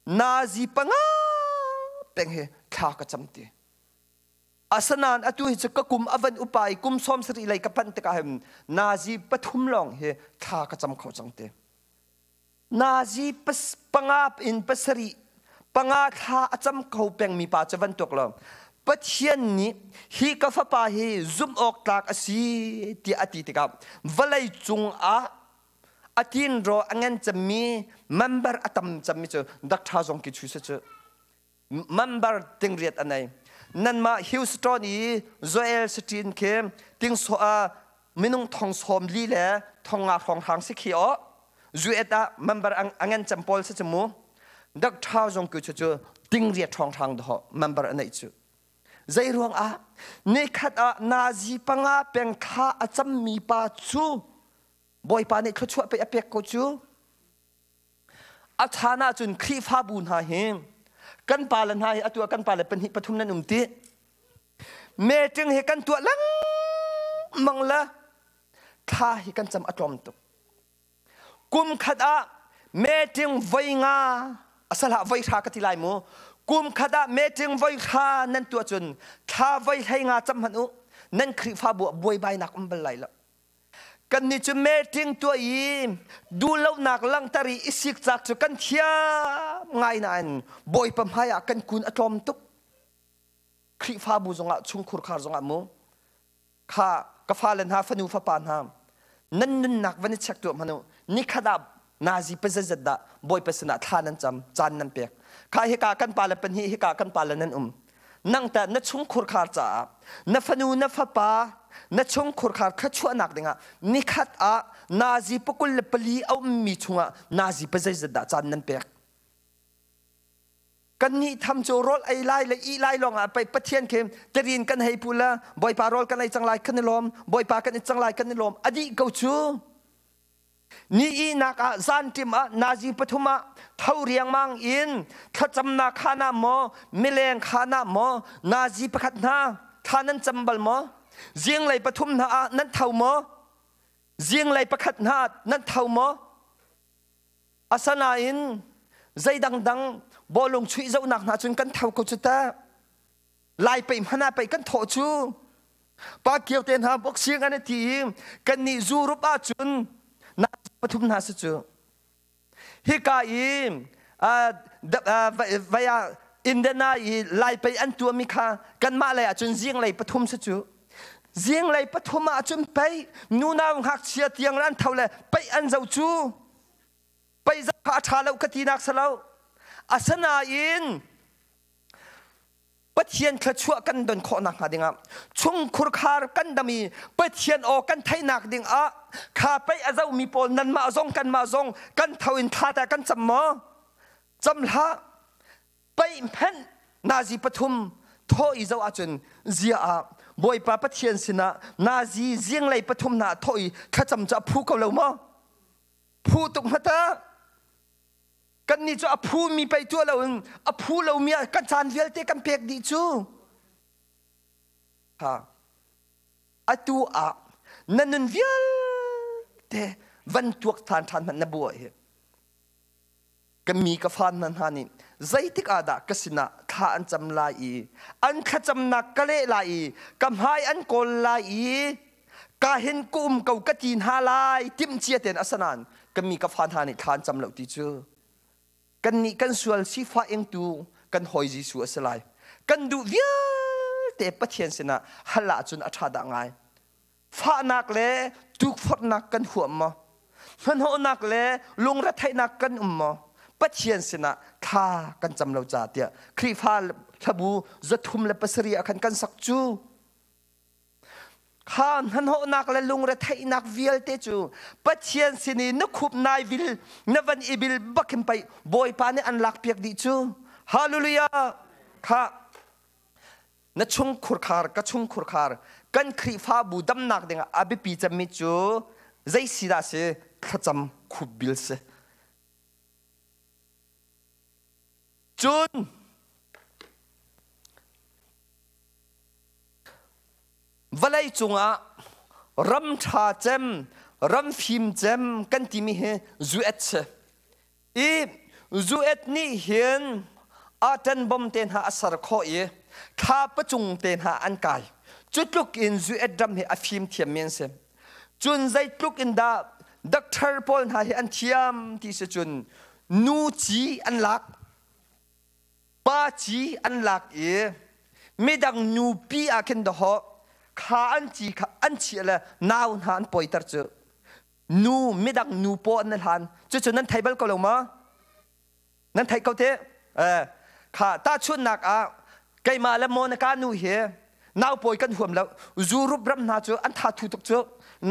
Nazi panga peng hi thla ka cam ti. Asinain atu hi cu ka kum a van upa i kum 70 lei ka panh tikah hin nazi pathum lawng hi thla ka cam kho cang ti. Nazi panga in pasarih panga thla a cam kho pengmi pa cu van tuak lo. Pathian nih hi ka fapa hi zumh awk tlak a si tiah a ti tikah vawlei cung ah a tinro a ngan cemmi member a tam cemmi cu Dr. Zong Ki Chu si cu member tingriat a nei. Nanmah Houston i Joel Steen khi tingso ah minung thong 40 le 50 hrawng hrang si khi o. US ah member a ngan cem pawl si cu mu. Dr. Zong ku chu cu tingriat hrawng hrang doh member a neih cu. Zei ruang ah nikhat ah nazi panga peng thla a cammi pa cu Bawipa nih thluachuah pe a pek ko cu. A chan ahcun Khrihfabu hna hi kan pale hna hi atu ah kan pale pahnih pathum nan um ti. Meeting hi kan tuah lengmang le thla hi kan cam a tlawm tuk. Kum khat ah meeting voi nga asalah voi hra ka ti lai mu. Kum khat ah meeting voi hra nan tuah cun thla voi 15 cam hmanh u nan Khrihfabu ah buaibainak um bal lai lo. Kannih cu meeting tuah i duhlonak langhter i i sikcak cu kan thiam ngai nain Bawipa hmai ah kan kun a tlawm tuk. Khrihfabu zongah chungkhur khar zongah mu kha ka fale hna fanu fapa hna nan nunnak van i check tuah hmanh u nikhat ah nazi pazazat dah Bawipa sinah thla nan cam caan nan pek kha hika kan pale pahnih hika kan pale nan um nang tah na chungkhurkhar caah na fanu na fapa na chungkhurkhar thluachuahnak dingah nikhat ah nazi pakul le pali a ummi chungah nazi pa zeizat dah caan nan pek kannih tham cu rawl ei lai le ih lai lawngah pei Pathian khi terin kan hei pu le Bawipa rawl kan ei cang lai kan i lawm Bawipa kan i cang lai kan i lawm a dih ko cu. Ni ihnak ah zanṭim ah nazi pathum ah tho riangmang in thlacamnak khaan ah maw mileng khaan ah maw nazi pakhat hna thla nan cam bal maw? Zinglei pathum hna ah nan tho maw? Zinglei pakhat hna ah nan tho maw? Asanain zei dangdang bawlung chuih zohnak hna cun kan tho ko cu ta. Lai pei hmanh ah pei kan thawh cu. Pa kio te hna boxing an i ti i kan nih zurup ahcun na pathum hna si cu. Hika i vai ah Indiana i lai pei an tuahmi kha kanmah lei ahcun zinglei pathum si cu. Zinglei pathum ahcun pei nunau ngakchia tiang an tho le pei an zo cu. Pei zoh kha a ṭha lo ka tinak si lo. Asinain Pathian thluachuah kan don khawh nakhnga dingah chungkhur khar kan dam i Pathian aw kan theihnak dingah kha pei a zohmi pawl nanmah zong kanmah zong kan tho in thla ta kan cam maw? Cam hlah. Pei hmanh nazi pathum thaw i zoh ahcun zia ah Bawipa Pathian sinah nazi zinglei pathum hna thawh i thlacam cu a phu ko lo maw? Phu tuk hmata. Kannih cu a phumi pei tuah loin a phu lomi ah kan caan vialte kan pek dih cu. Ha. Atu ah na nun vialte van tuak than ṭhan hmanh na buai hi. Ka mi ka fa hna hna nih zeitik ah dah ka sinah thla an cam lai i an thlacamnak ka leh lai i ka hmai an kawl lai i ka hin ka um ko ka ti hna lai timhcia tein a sanan ka mi ka fa hna nih thla an cam lo ti cu kannih kan sual sifah ingtu kan hawi Jesuh a si lai kan duh vialte Pathian sinah hal ahcun a ṭha dah ngai fahnak le tukforhnak kan huam maw hnahnawhnak le lungretheihnak kan um maw Pathian sinah thla kan cam lo ca tiah Khrihfa hlabu 307 ah khan kan sak cu Kha hnahnawhnak le lungretheihnak vialte cu Pathian sin i na khup nai vil na van i bil bak hin pei Bawipa nih an lakpiak dih cu. Hallelujah! Kha na chung khurkhar ka chung khurkhar kan Khrihfabu damnak dingah a biapi cemmi cu zei si dah si thlacam khup bil si. Cun vawlei cungah ram ṭha cem, ram fim cem kan timi hi zuet si. I zuet nih hin aten bom te hna a ser khawh i thla pacung te hna an kai. Cu tluk in zuet ram hi a fim thiammi an si. Cun zeitluk in dah doctor pawl hna hi an thiam ti si cun nu ci an lak, pa ci an lak i midang nupi ah khin dawhawh kha an ci kha an chiah le nau hna an pawiter cu nu midang nu paw an hlan cucu nan thei bal ko lo ma nan theih ko te kha tahchunhnak ah keimah le Monica nu hi nau pawi kan huam lo Europe ram hna cu an tha thu tuk cu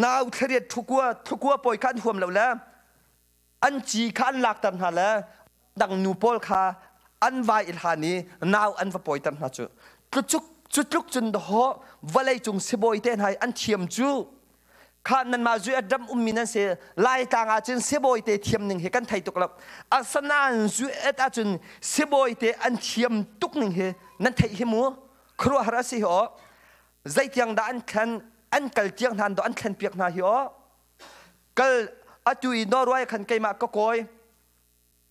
nau thlariat thukua thukua pawi kha an huam lo le an ci kha an lakter hna le dang nu pawl kha an vai i hlan i nau an va pawiter hna cu tlucuk cu tluk cun dawh vawlei cung sibawi te hna an thiam cu Kha nanmah zu ram ummi nan si Laitlang ahcun sibawi te thiam ning hi kan thei tuk lo. Asanain zu et ahcun sibawi te an thiam tuk ning hi nan theih hi mu. Khuaruahhar a si hi aw. Zeitiang dah an thlen an kal tiang hna an thlen piak hna hi aw. Kal atu i Norway khan keimah ka kawi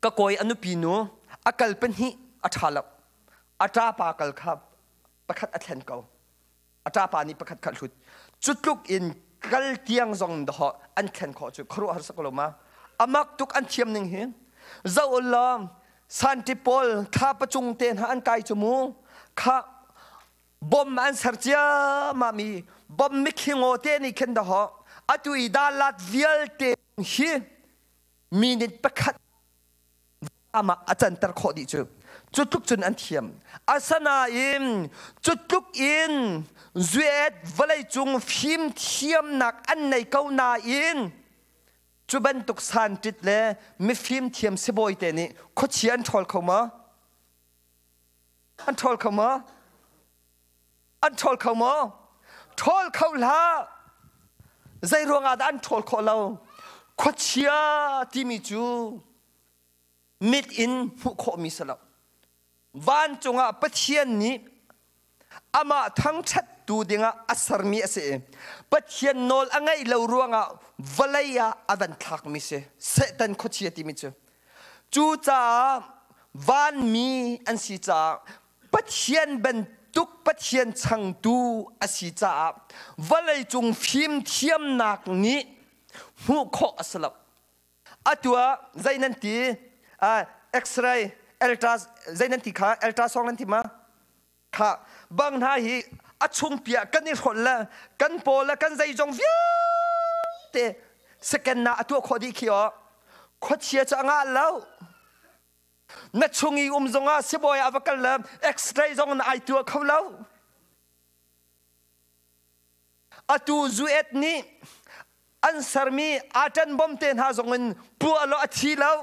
ka kawi a nupi nu a kal pahnih a ṭha lo. A ṭapa kal kha pakhat a thlen ko. A ṭapa nih pakhat khat hlut cu tluk in kal tiang zong dawh an thlen khawh cu khuaruahhar sak lo ma amak tuk an thiam ning hi zoh law santi pawl thla pacung te hna an kai cu mu kha bom an ser ciammam i bom mikhingo te nih khin dawh atu i dalat vialte hi minute pakhat amah a canter khawh dih cu cu tluk cun an thiam asanain cu tluk in zuet vawleicung fimthiamnak an nei ko nain cu bantuk sanṭit le mifimthiam sibawi te nih khuachia an ṭhawl kho maw an ṭhawl kho maw An ṭhawl kho maw? Ṭhawl kho hlah! Zei ruangah dah an ṭhawl khawh lo? Khuachia timi cu mit in hmuh khawhmi si lo. Vancung ah Pathian nih amah thangṭhattu dingah a sermi a si i Pathian nawl a ngaih lo ruangah vawlei ah a van thlakmi si. Satan khuachia timi cu. Cucaah vanmi an si caah Pathian bantuk Pathian changtu a si caah vawleicung fimthiamnak nih hmuh khawh a si lo. Atu ah zei nan ti? X-ray, ultra zei nan ti kha? Ultrasound nan ti ma? Kha bang hna hi a chungpi ah kan i hrolh le kan paw le kan zeizong vialte second na a tuah khawh dih khi aw. Khuachia cu a ngah lo. Na chung i um zongah sibawi ah va kal le x-ray zong na ai tuah kho lo. Atu zuet nih an sermi aṭan bom te hna zong in puah lo a thi lo.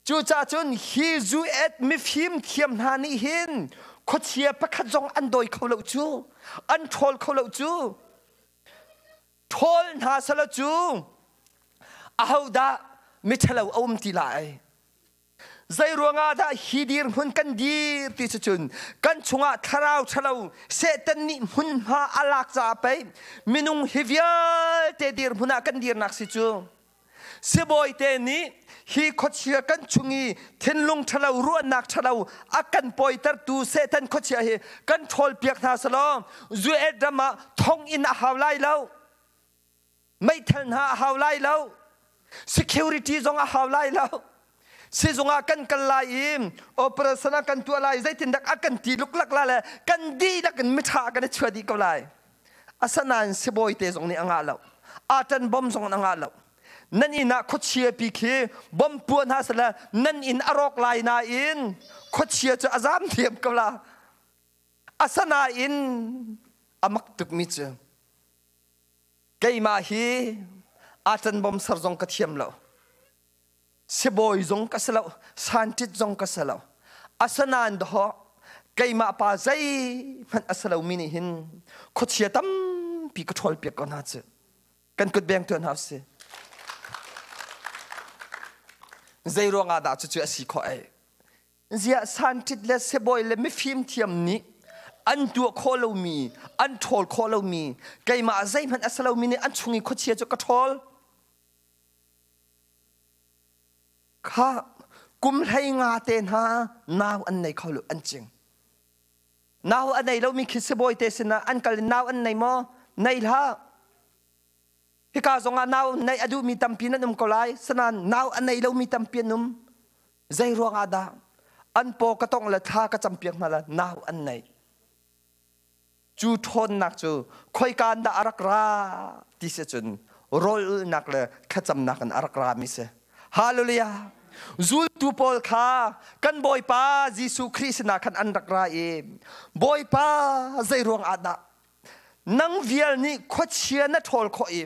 Cucaah cun hi zuet mifim thiam hna nih hin khuachia pakhat zong an dawi kho lo cu, an ṭhawl kho lo cu. Ṭhawl hna selaw cu ahodah miṭhalo a um ti lai? Zei ruangah dah hi dirhmun kan dir ti cu cun kan chungah thlarau ṭhalo Satan nih hmunhma a lak caah pei minung hi vialte dirhmun ah kan dirnak si cu. Sibawi te nih hi khuachia kan chung i thinlung ṭhalo ruahnak ṭhalo a kan pawitertu Satan khuachia hi kan ṭhawlpiak hna selaw US ram ah thonginn a hau lai lo. Meithal hna a hau lai lo. Security zong a hau lai lo. Sizung ah kan kal lai i operation ah kan tuah lai zeitindak a kan ti luklak la le kan dihlak in miṭha kan i chuah dih ko lai. Asanain sibawi te zong nih a ngah lo. Atan bom zong a ngah lo. Nan inn ah khuachia pi khi bom puah hna seh le nan inn a rawk lai nain khuachia cu a zam thiam ko la. Asanain a mak tukmi cu keimah hi atan bom ser zong ka thiam lo. Sibawi zong ka si lo, sanṭit zong ka si lo. Asanain dawh keimah pa zeihmanh a si lomi nih hin khuachia tampi ka ṭhawlpiak ko hna cu. Kan kut beng tuan hna usih. Zei ruangah dah cucu a si khawh ai? Ziah sanṭit le sibawi le mifim thiam nih an tuah khawh lomi, an ṭhawl khawh lomi, keimah zeihmanh a si lomi nih an chung i khuachia cu ka ṭhawl. Kha kum 15 te hna nau an nei kho lo an cing. Nau a nei lomi khi sibawi te sinah an kal in nau an nei maw? Nei hlah. Hika zongah nau neih a duhmi tampi nan um ko lai. Sanain nau a nei lomi tampi an um. Zei ruangah dah? An paw ka tongh le thla ka campiak hna le nau an nei. Cu ṭhawnnak cu khoika in dah a rak ra ti si cun rawl ulhnak le thlacamnak in a rak rami si. Hallelujah! Zultu pawl kha kan Bawipa Jesuh Khrih sinah khan an rak ra i Bawipa zei ruang ah dah nang vial nih khuachia na ṭhawl khawh i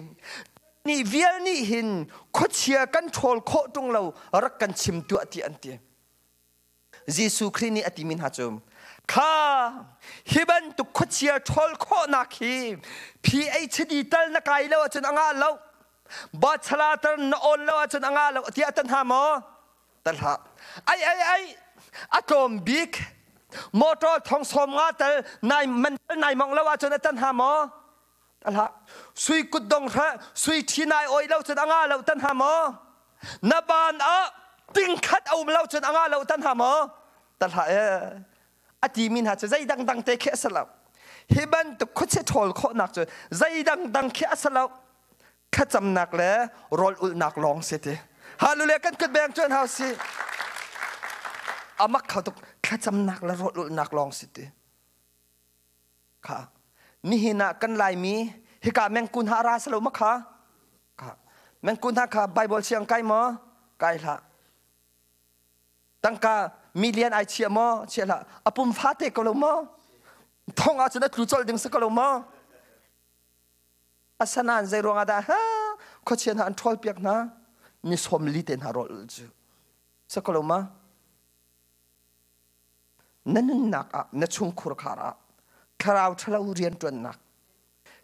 nih vial nih hin khuachia kan ṭhawl khawh ṭung lo rak kan chim tuah ti an ti. Jesuh Khrih nih a timi hna cu kha hi bantuk khuachia ṭhawl khawhnak hi PhD tal na kai lo ahcun a ngah lo bachelor tar na awn lo ahcun a ngah lo tiah tan hna maw tan hlah ai ai ai a tlawm bik motor thong sawm nga tal nai man tal nai mong lo ahcun a tan hna maw tan hlah sui kutdong hra sui ṭhi nai oi lo cun a ngah lo tan hna maw Na ban ah tingkhat a um lo cun a ngah lo tan hna maw? Ta hlah e. A timi hna cu zei dangdang te khi a si lo. Hi bantuk khuachia ṭhawl khawhnak cu zei dangdang khi a si lo. Thlacamnak le rawl ulhnak lawng si ti. Hallelujah kan kut beng cuan hau si. A mak kho tuk thlacamnak le rawl ulhnak lawng si ti. Kha nihin ah kan Laimi hika mengkun ha ra si lo ma kha? Kha mengkun hna kha Bible siang kai maw? Kai hlah. Tangka million ai chia maw? Chia hlah. A pum fate ko lo maw? Thong ah cun a tlu colh ding si ko lo maw? Asanain zei ruangah dah ha khuachia hna an ṭhawl piak hna ni 40 te hna rawl cu si ko lo ma? Na nunnak ah na chungkhur khar ah thlarau ṭhalo rianṭuannak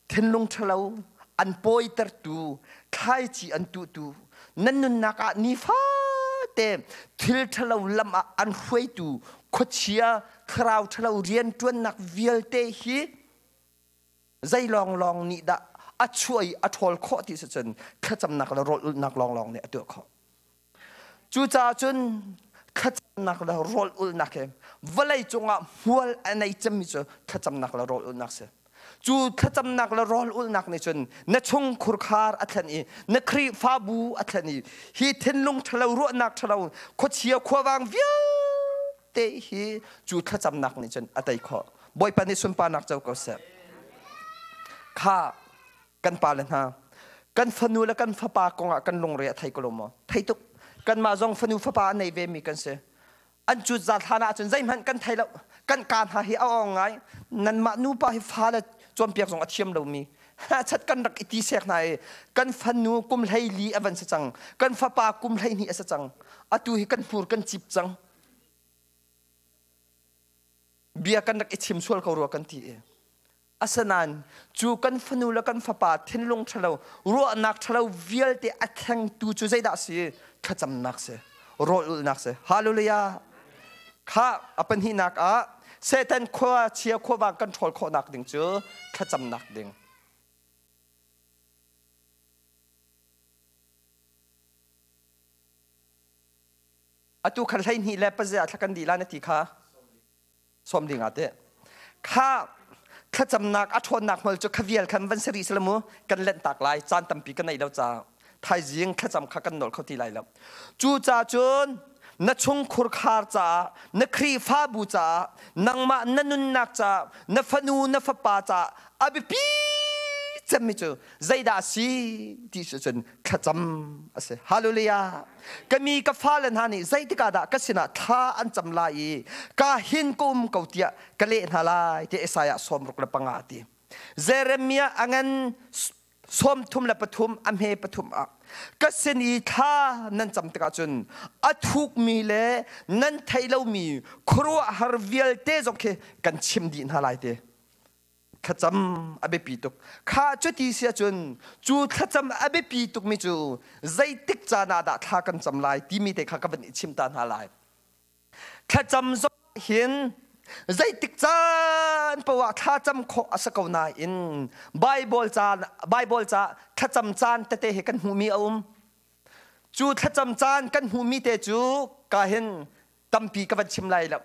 thinlung ṭhalo An pawitertu, thlaici an tuhtu, nan nunnak ah nifate thil ṭhalo lam ah an hruaitu khuachia thlarau ṭhalo rianṭuannak vialte hi zei lawnglawng nih dah a chuah i a ṭhawl khawh ti si cun thlacamnak le rawl ulhnak lawnglawng nih a tuah khawh. Cucaah cun thlacamnak le rawl ulhnak hi vawlei cungah hmual a nei cemmi cu thlacamnak le rawl ulhnak si. Cu thlacamnak le rawl ulhnak nih cun na chung khurkhar a thlen i na Khrihfabu a thlen i hi thinlung ṭhalo ruahnak ṭhalo khuachia khuavang vialte hi cu thlacamnak nih cun a tei khawh. Bawipa nih sunparnak co ko seh. Kha kan pale hna kan fanu le kan fapa kongah kan lungre a thei ko lo maw thei tuk kanmah zong fanu fapa a nei ve mi kan si an cut zat hlan ahcun zeihmanh kan thei lo kan ka hna hi a awng ngai nanmah nupa hi fale cawnpiak zong a thiam lomi chat kan rak i ti sek hna i kan fanu kum 14 a van si cang kan fapa kum 12 a si cang atu hi kan hmur kan cip cang bia kan rak i chim sual ko rua kan ti i Asinain cu kan fanu le kan fapa thinlung ṭhalo, ruahnak ṭhalo vialte a thlengtu cu zeidah a si? Thlacamnak si, rawl ulhnak si. Hallelujah! Kha a pahnihnak ah Satan khua chia khuavang kan ṭhawl khawhnak ding cu thlacamnak ding. Atu khan 12 le pazia thla kan dih la na ti kha. Sawm ding ah teh kha thlacamnak a ṭhawnnak hmual cu kha vial khan van si rih sila mu kan lenh tak lai caan tampi ka nei lo ca thaizing thlacam kha kan nawl kho ti lai lo. Cu ca cun na chungkhur khar caah, na Khrihfabu caah, nangmah na nunnak caah, na fanu na fapa caah a biapi cemmi cu zeidah a si ti cu cun thlacam a si. Hallelujah! Ka mi ka fale hna nih zeitik ah dah ka sinah thla an cam lai i ka hin ka um ko tiah ka leh hna lai tiah Isaiah 65 a ti. Jeremiah a ngan 33 a hme pathum ah ka sin i thla nan cam tikah cun a thukmi le nan theih lomi khuaruahhar vialte zong khi kan chim dih hna lai ti. Thlacam a biapi tuk. Kha cuti si ahcun cu thlacam a biapi tukmi cu zeitik caan ah dah thla kan cam lai timi te kha ka van i chim ta hna lai. Thlacam zong hin zeitik caan paoh ah thlacam khawh a si ko nain Bible ca Bible ca thlacam caan tete hi kan hmuhmi a um. Cu thlacam caan kan hmuhmi te cu ka hin tampi ka van chim lai lo.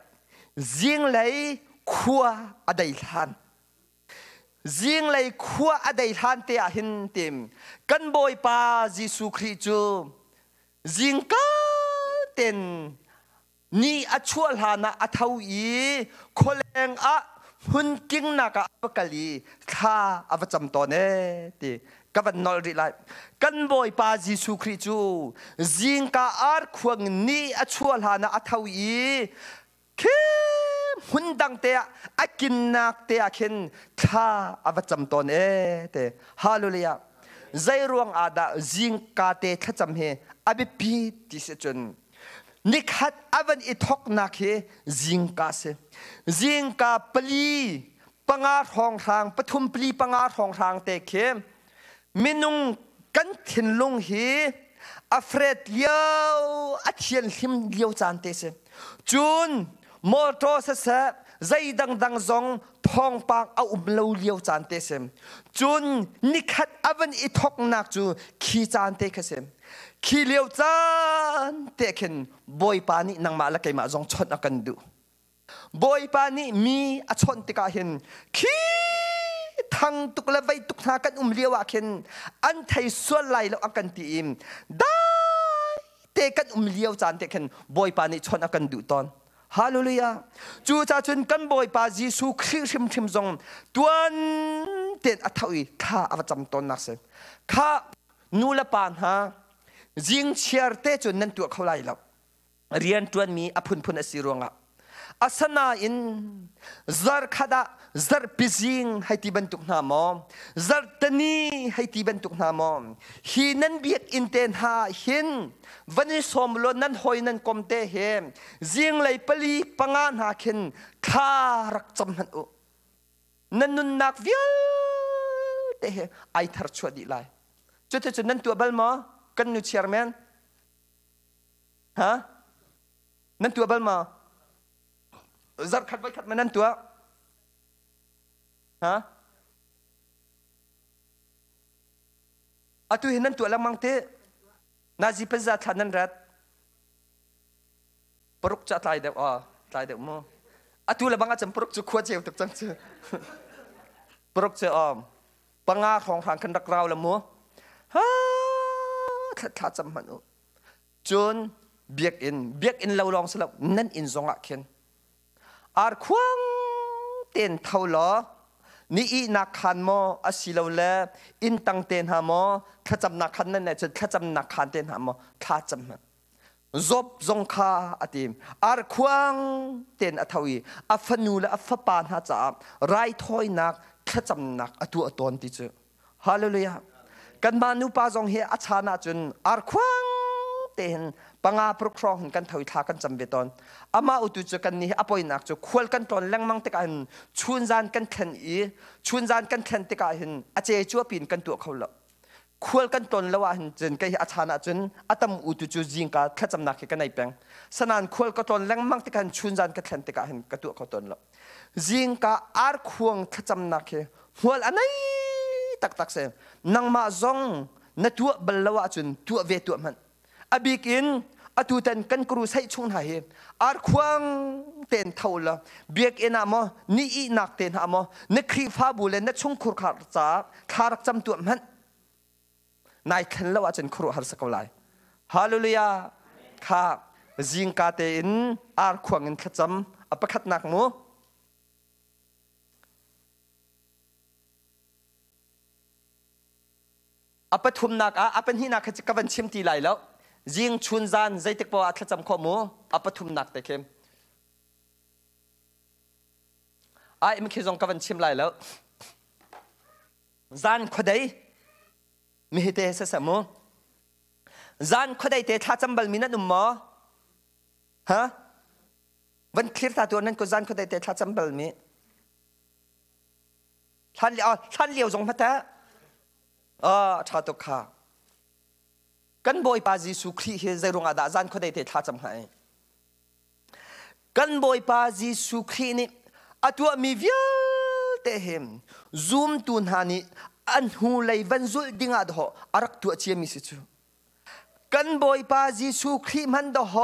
Zinglei khua a dei hlan. Zinglei khua a dei hlan te ah hin tim kan Bawipa Jesuh Khrih cu zingka ten ni a chuah hlan ah a tho i khualeng ah hmun kingnak ah a va kal i thla a va cam tawn ee ti ka van nolh rih lai. Kan Bawipa Jesuh Khrih cu zingka arkhuang in ni a chuah hlan ah a tho i khi hmun dang te ah a kinnak te ah khin thla a va cam tawn ee te. Hallelujah. Zei ruang ah dah zingka te thlacam hi a biapi ti si cun nikhat a van i thoknak hi zingka si. Zingka pali panga hrawnghrang pathum pali panga hrawnghrang te khi minung kan thinlung hi a fret lio a thianhlim lio caan te si. Cun motor siseh zei dangdang zong thawngpang a um lo lio caan te si. Cun nikhat a van i thoknak cu khi caan te kha si. Khi lio caan te khin Bawipa nih nangmah le keimah zong chawnh a kan duh. Bawipa nih mi a chawnh tikah hin khi thang tuk le vei tuk hna kan um lio ah khin an thei sual lai lo a kan ti i dai te kan um lio caan te khin Bawipa nih chawnh a kan duh tawn. Hallelujah. Cu ca cun kan Bawipa Jesuh Khrih hrimhrim zong tuan tein a tho i thla a va cam tawnnak si. Kha nu le pa hna zing chiar te cun nan tuah kho lai lo. Rianṭuanmi a phunphun a si ruangah asanain zarkhat ah zarhpi zing hei ti bantuk hna maw, zarhteni hei ti bantuk hna maw, hi nan biakinn te hna hin van i sawm law nan hawi nan kom te he zinglei pali panga hna khin thla rak cam hmanh u. Nan nunnak vialte. vialte he ai thar chuah dih lai. Cuticun nan tuah bal maw? Kan nu chairman? Ha? Nan tuah bal maw? Zarkhat voikhat ma nan tuah? Ha? Atu hi nan tuah lengmang te? Nazi paza thla nan rat? Paruk cu a tlai deuh a tlai deuh mu. Atu le bang ahcun paruk cu khua ceu tuk cang cu. Paruk cu panga hrawnghrang khan rak rau la mu. Ha thla cam hmanh u. Cun biakinn biakinn lo lawng si lo nan inn zong ah khin arkhuang ten tho law ni ihnak khan maw asilole inn tang te hna maw thlacamnak khan nan cun thlacamnak khan te hna maw thla cam hmanh Job zong kha a ti arkhuang ten a tho i a fanu le a fapa hna caah raithawinak thlacamnak a tuah tawn ti cu Hallelujah. Kanmah nupa zong hi a chan ahcun arkhuang tein panga paruk hrawng hin kan tho i thla kan cam ve tawn. Amah utu cu kan nih a poinak cu khual kan tlawn lengmang tikah hin chunzan kan thlen i chunzan kan thlen tikah hin a ce cuapin kan tuah kho lo. Khual kan tlawn lo ahhin cun kei hi a chan ahcun a tam utu cu zingka thlacamnak hi ka nei peng. Sanan khual ka tlawn lengmang tikah hin chunzan ka thlen tikah hin ka tuah kho tawn lo. Zingka arkhuang thlacamnak hi hmual a nei taktak si. Nangmah zong na tuah bal lo ahcun tuah ve tuah hmanh. A bik in atutan kan crusade chung hna hi arkhuang ten tho la biakinn ah maw ni ihnak te hna maw na Khrihfabu le na chungkhur khar caah thla rak cam tuah hmanh. Nai thlen lo ahcun khuaruahhar sa ko lai. Hallelujah. Kha zingka tein arkhuang in thlacam a pakhatnak mu. A pathumnak ah a pahnihnak kha ka van chim ti lai lo. Zing chun zan zeitik poah ah thlacam khawh mu. A pathumnak te khi. Ai mi khi zong ka van chim lai lo. Zan khuadei mi hi te saseh mu. Zan khuadei te thlacam bal mi nan um maw? Ha? Van clear ta tuah nan ko zan khuadei te thlacam bal mi. Hlan lio hlan lio zong hmata. Ah tha tuk kha. Kan Bawipa Jesuh Khrih hi zei ruangah dah zan khuadei te thlacam hnga ai? Kan Bawipa Jesuh Khrih nih a tuahmi vialte hi zumtu hna nih an hnulei van zulh dingah dawh a rak tuah ciami si cu. Kan Bawipa Jesuh Khrih hmanh dawh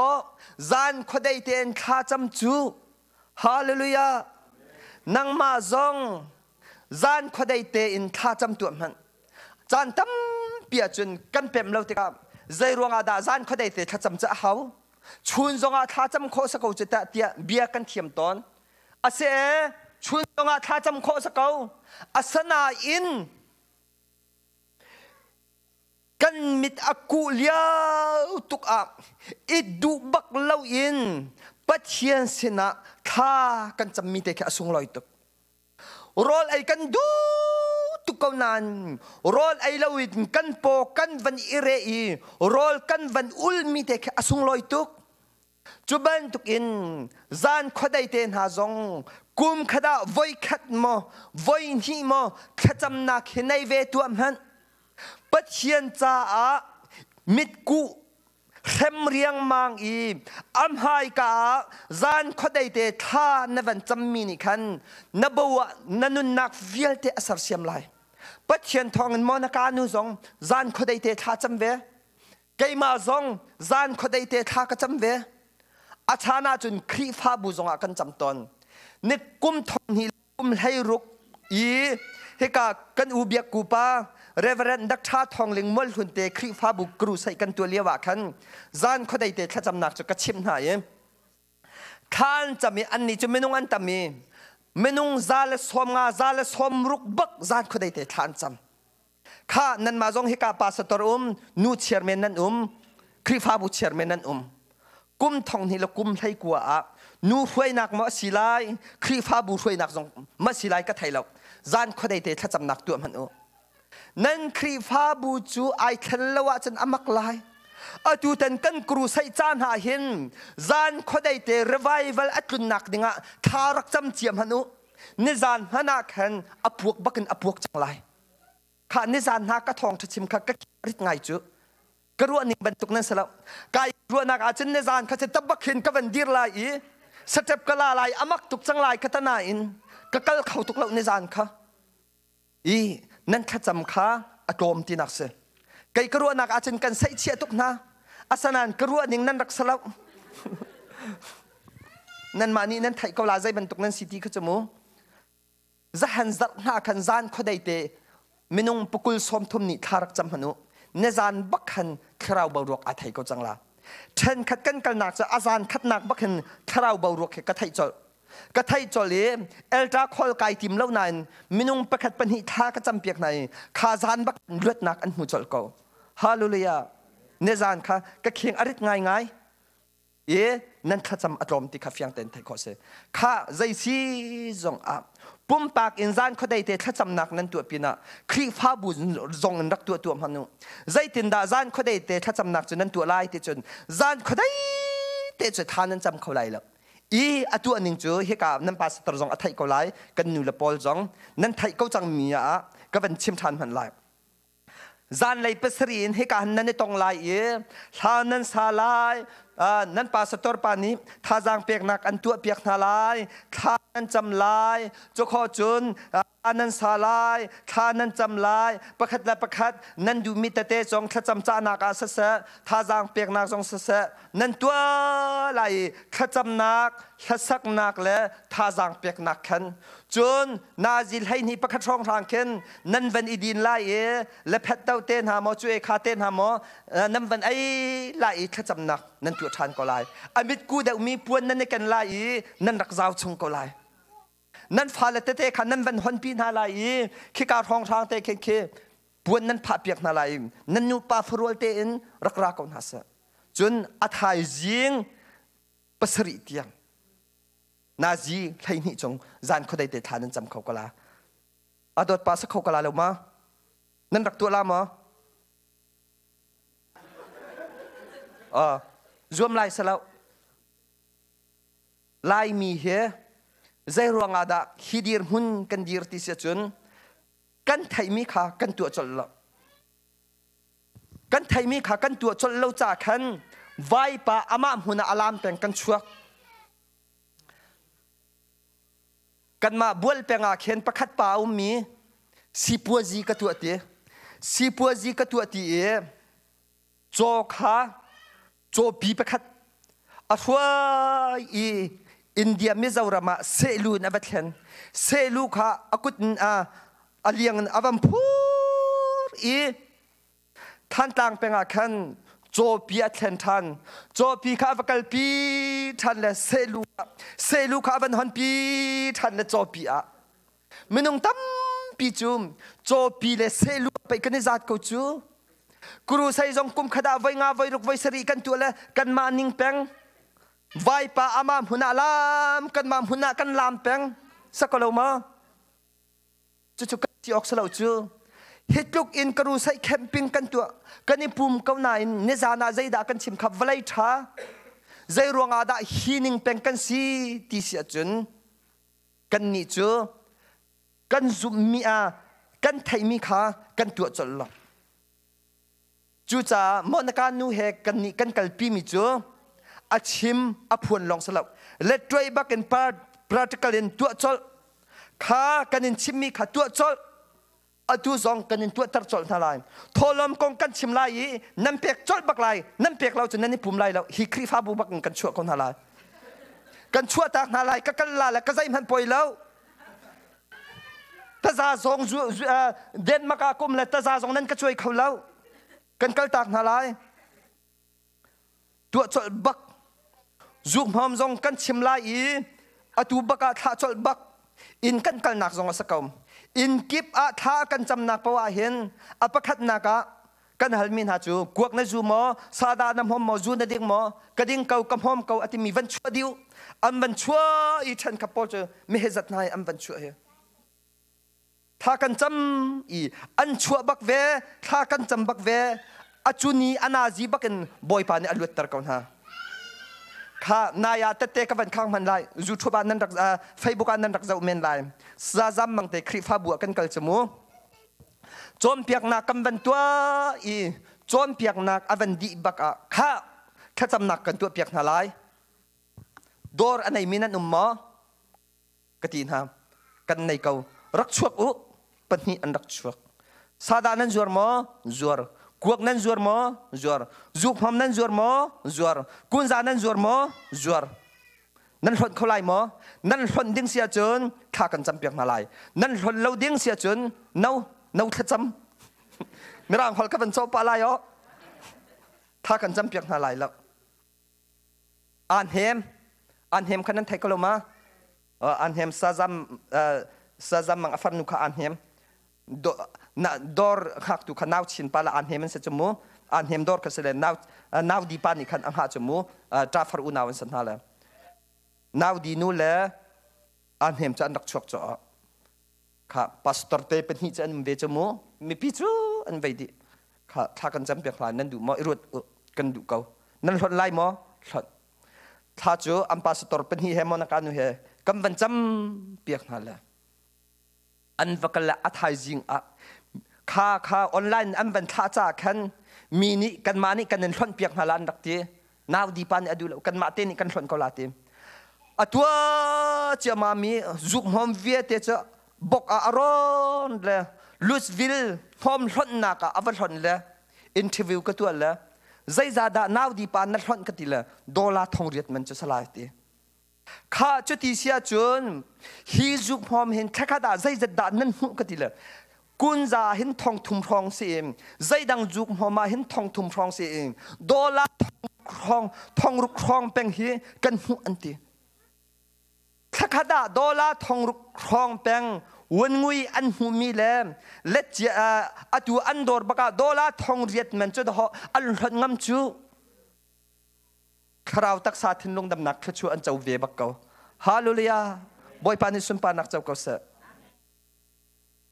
zan khuadei tein thlacam cu. Hallelujah! Nangmah zong zan khuadei tein thlacam tuah hmanh. Caan tampi ahcun kan pemh lo tikah zei ruangah dah zan khuadei te thlacam cu a hau? Chun zongah thlacam khawh sa ko cu tah tiah bia kan thiam tawn. Ase chun zongah thlacam khawh sa ko. Asanain kan mit a kuh lio tuk ah i duh bak loin Pathian sinah thla kan cammi te khi a sunglawi tuk. Rawl ei kan duh tuk ko nain rawl ei loin kan paw kan van i reh i rawl kan van ulmi te khi a sunglawi tuk. Cu bantukin zan khuadei te hna zong kum khat ah voikhat maw voihnih maw thlacamnak hi nei ve tuah hmanh. Pathian caah mitkuh hrem riangmang i a hmaika ah zan khuadei te thla na van cammi nih khan na bo ah na nunnak vialte a sersiam lai. Pathian thawngin maw na ka nu zong zan khuadei te thla cam ve. Keimah zong zan khuadei te thla ka cam ve. A chan ahcun Khrihfabu zongah kan cam tawn. Ni kum thong hnih kum 16 i hika kan u biak pa Reverend Dr. Thawng Ling Mualhlun te Khrihfabu crusade kan tuah lio ah khan zan khuadei te thlacamnak cu ka chimh hna i thla an cam i annih cu minung an tam i minung 150 160 bak zan khuadei te thla an cam kha nanmah zong hika pastor um nu chairman nan um Khrihfabu chairman nan um kum thong hnih le kum 19 ah nu hruainak maw a si lai Khrihfabu hruainak zong ma si lai ka thei lo zan khuadei te thlacamnak tuah hmanh u nan Khrihfabu cu ai thlen lo ahcun a mak lai atu tan kan crusade ca hna hin zan khuadei te revival a tlunnak dingah thla rak cam cia hmanh u nizan hmanh ah khan a puak bakin a puak cang lai. Kha nizan hna ka thawngṭha chim kha ka rit ngai cu. Ka ruah ning bantuk nan si lo. Kai ruahnak ahcun nizan kha cu tabak hin ka van dir lai i step ka la lai amak tuk cang lai ka ta nain ka kal kho tuk lo nizan kha. I nan thlacam kha a tlawm tinak si. Kei ka ruahnak ahcun kan saihchiah tuk hna. Asanain ka ruah ning nan rak si lo. Nanmah nih nan theih ko la zei bantuk nan si ti kha cu mu. Zahan zarh hna khan zan khuadei te minung pakul 30 nih thla rak cam hmanh u. Na zan bak khan thlarau boruak aa thei ko cang la. Ṭhen khat kan kalnak cu a zan khatnak bak hin thlarau boruak hi ka theih colh. Ka theih colh i elta khol kai tim lo nain minung pakhat pahnih thla ka campiak hna i kha zan bak luatnak an hmu colh ko. Hallelujah. Ne zan kha ka khing a rit ngaingai i nan thlacam a tlawm ti kha fiang tein theih khawh si. Kha zei si zong ah pumpak in zan khuadei te thlacamnak nan tuah pinah Khrihfabu zong in rak tuah tuah hmanh u. Zeitindah zan khuadei te thlacamnak cu nan tuah lai ti cun zan khuadei te cu tha nan cam kho lai lo. I a tuah ning cu hika nan pastor zong a theih ko lai kan nu le pawl zong nan theih ko cang mi ah ka van chim ṭhan hmanh lai. Zanlei pasarih in hika han nan i tong lai i hla nan sa lai nan pastor pa nih thazaang peknak an tuah piak hna lai thla nan cam lai cukhaw cun nan sa lai, thla nan cam lai, pakhat le pakhat nan duhmi tete zong thlacam cahnak ah siseh, thazaang peknak zong siseh, nan tuah lai i thlacamnak, hlasaknak le thazaang peknak khan. Cun nazi 12 pakhat hrawnghrang khin nan van i din lai i lephet to te hna maw, cu kha te hna maw, nan van ei lai i thlacamnak nan tuah ṭhan ko lai. A mitku deuhmi puan nan i ken lai i nan rak zau chung ko lai. Nan fale tete kha nan van honpi hna lai i khika hrawnghrang te khin khi puan nan phah piak hna lai i nan nupa farual tein rak ra ko hna seh. Cun a thaizing pasarih tiang nazi 12 cung zan khuadei te thla nan cam kho ko la. A dawt pa sa kho ko la lo ma? Nan rak tuah la maw? Zuam lai salo. Laimi hi zei ruangah dah hi dirhmun kan dir ti si ahcun kan theihmi kha kan tuah colh lo. Kan theihmi kha kan tuah colh lo ca khan vaipa amah hmun ah a lam peng kan chuak. Kanmah bual peng ah khin pakhat pa a ummi sipuazi ka tuah ti. Sipuazi ka tuah ti i caw kha cawpi pakhat a hruai i India Mizoram ah sehlu in a va thlen. Sehlu kha a kut in a liang in a van phur i Thantlang peng ah khan cawpi a thlen ṭhan. Cawpi kha a va kalpi ṭhan le sehlu ah sehlu kha a van honpi ṭhan le cawpi ah minung tampi cu cawpi le sehlu pei kan i zat ko cu. Kurusei zong kum khat ah voi nga voi ruk voi sarih kan tuah le kanmah ning peng vaipa amah hmun ah lam kanmah hmun ah kan lam peng sakalo ma cucu kan ti awk salo cu hi tluk in karusai camping kan tuah kan i pum ko nain nizan ah zeidah kan chim kha vawlei ṭha zei ruangah dah hi ning peng kan si ti si ahcun kannih cu kan zumhmi ah kan theihmi kha kan tuah colh lo. Cucaah Monaka nu he kannih kan kalpimi cu a chim a phuan lawng si lo. Lettuai bak in practical in tuah colh kha kan in chimmi kha tuah colh atu zong kan in tuahter colh hna lai. Thawhlawm kong kan chim lai i nan pek colh bak lai nan pek lo cun nan i pum lai lo hi Khrihfabu bak in kan chuah ko hna lai. Kan chuahtak hna lai ka kal la le ka zeihmanh poi lo. Taza zong Denmark ah kum le taza zong nan ka cuai kho lo. Kan kaltak hna lai. Tuah colh bak. Zukhmawm zong kan chim lai i atu bak ah thlah colh bak. Inn kan kalnak zong a si ko. Inn kip ah thla kan camnak poah ah hin a pakhatnak ah kan halmi hna cu kuak na zu maw sadah na hmawm maw zu na ding maw ka ding ko ka hmawm ko a timi van chuah diu an van chuah i ṭhen khat pawl cu mehzat hna i an van chuah hi thla kan cam i an chuah bak ve thla kan cam bak ve a cuni a nazi bak in bawipa nih a luatter ko hna kha nai ah tette ka van khang hman lai YouTube ah nan rak Facebook ah nan rak zoh men lai zazam mang te Khrihfabu ah kan kal cu mu. Cawnpiaknak kan van tuah i cawnpiaknak a van dih bak ah khah thlacamnak kan tuahpiak hna lai. Dawr a neimi nan um maw? Ka ti hna. Kan nei ko. Rak chuak u. Pahnih an rak chuak. Sadah nan zuar maw? Zuar. Kuak nan zuar maw? Zuar. Zukhmam nan zuar maw? Zuar. Kunza nan zuar maw? Zuar. Nan hlonh kho lai maw? Nan hlonh ding si ahcun thla kan campiak hna lai. Nan hlonh lo ding si ahcun no, no thlacam. Mirang holh ka van cawh pah lai aw. Thla kan campiak hna lai lo. Aan hem, aan hem kha nan thei ko lo ma? Aan hem sazam sazam mang a farnu kha aan hem. Dor hngaktu kha nau chin pa la aan hem an si cu mu. Aan hem dor kha si le nau nau di pa nih khan a hngah cu mu. Ṭa far unau an si hna le. Nau di nu le aan hem cu an rak chuak cu. Kha pastor te pahnih cu an um ve cu mu. Mipi cu an vei dih. Kha thla kan cam piak hna nan duh maw? I ruat kan duh ko. Nan hlonh lai maw? Hlonh. Thla cu an pastor pahnih he maw na ka nu he kan van cam piak hna le an va kal le a thaizing ah kha kha online an van thlah caah khan mi nih kanmah nih kan in hlonh piak hna la an rak ti. Nau di pa nih a duh lo kanmah te nih kan hlonh ko la ti. A tua ciama mi zuk hmawm vialte cu bok ah a rawn le Louisville hnawm hlonhnak ah a va hlonh le interview ka tuah le zeizah dah nau di pa na hlonh ka ti le dollar thong riat man cu salai ti. Kha cuti si ahcun hi zuk hmawm hin thlakhat ah zeizat dah nan hmuh ka ti le kunza hin thong thum hrawng si in zeidang zuk hmawm ah hin thong thum hrawng si in dollar thong thong ruk hrawng peng hi kan hmuh an ti. Thlakhat ah dollar thong ruk hrawng peng wun ngui an hmuhmi le let atu an dawr bak ah dollar thong riat man cu daw an hlonh ngam cu thlarau taksa thinlung damnak thluachuah an co ve bak ko. Hallelujah! Bawipa nih sunparnak co ko seh.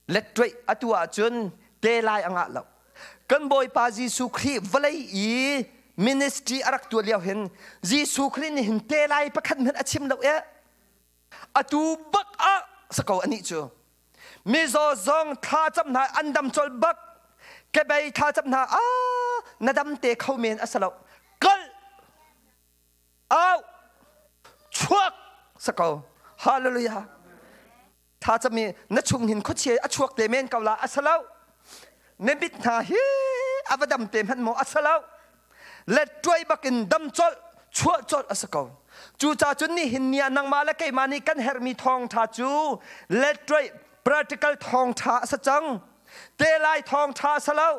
Let atu ahcun te lai a ngah lo. Kan Bawipa Jesuh Khrih vawlei i ministry a rak tuah lio hin Jesuh Khrih nih hin te lai pakhat hmanh a chim lo e. Atu bak ah sako anih cu. Mizaw zong thla cam hna an dam colh bak. Kebei thla cam hna a na dam te kho men a si lo. Kal au chuak sako. Hallelujah. Tha cami na chung hin khuachia a chuak te men ko la a si lo. Na mit hna hi a va dam te hmanh maw a si lo. Let tuai bakin dam colh chuah colh a si ko. Cucaah cun nihin ni ah nangmah le keimah nih kan herhmi thawngṭha cu let tuai practical thawngṭha a si cang. Te lai thawngṭha a si lo.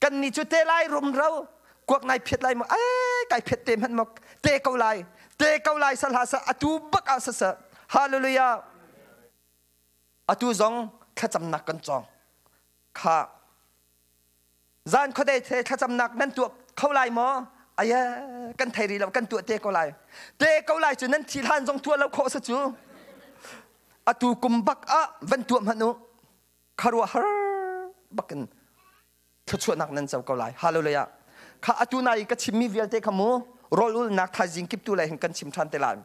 Kannih cu te lai rumro kuak nai phiat lai maw ai kai phiat te hmanh maw te ko lai te ko lai sal ha sa atu bak ah sa hallelujah atu zong thlacamnak kan cawng kha zan khuadei the thlacamnak nan tuah kho lai maw aya kan thei ri lo kan tuah te ko lai te ko lai cu nan thi hlan zong tuah lo khawh sa cu atu kum bak ah van tuah hmanh u kharuahhar bakin thluachuahnak nan co ko lai. Hallelujah. Kha atu nai ka chimmi vialte kha mu rawl ulnak thaizing kip tu lai hin kan chim ṭhan te lai.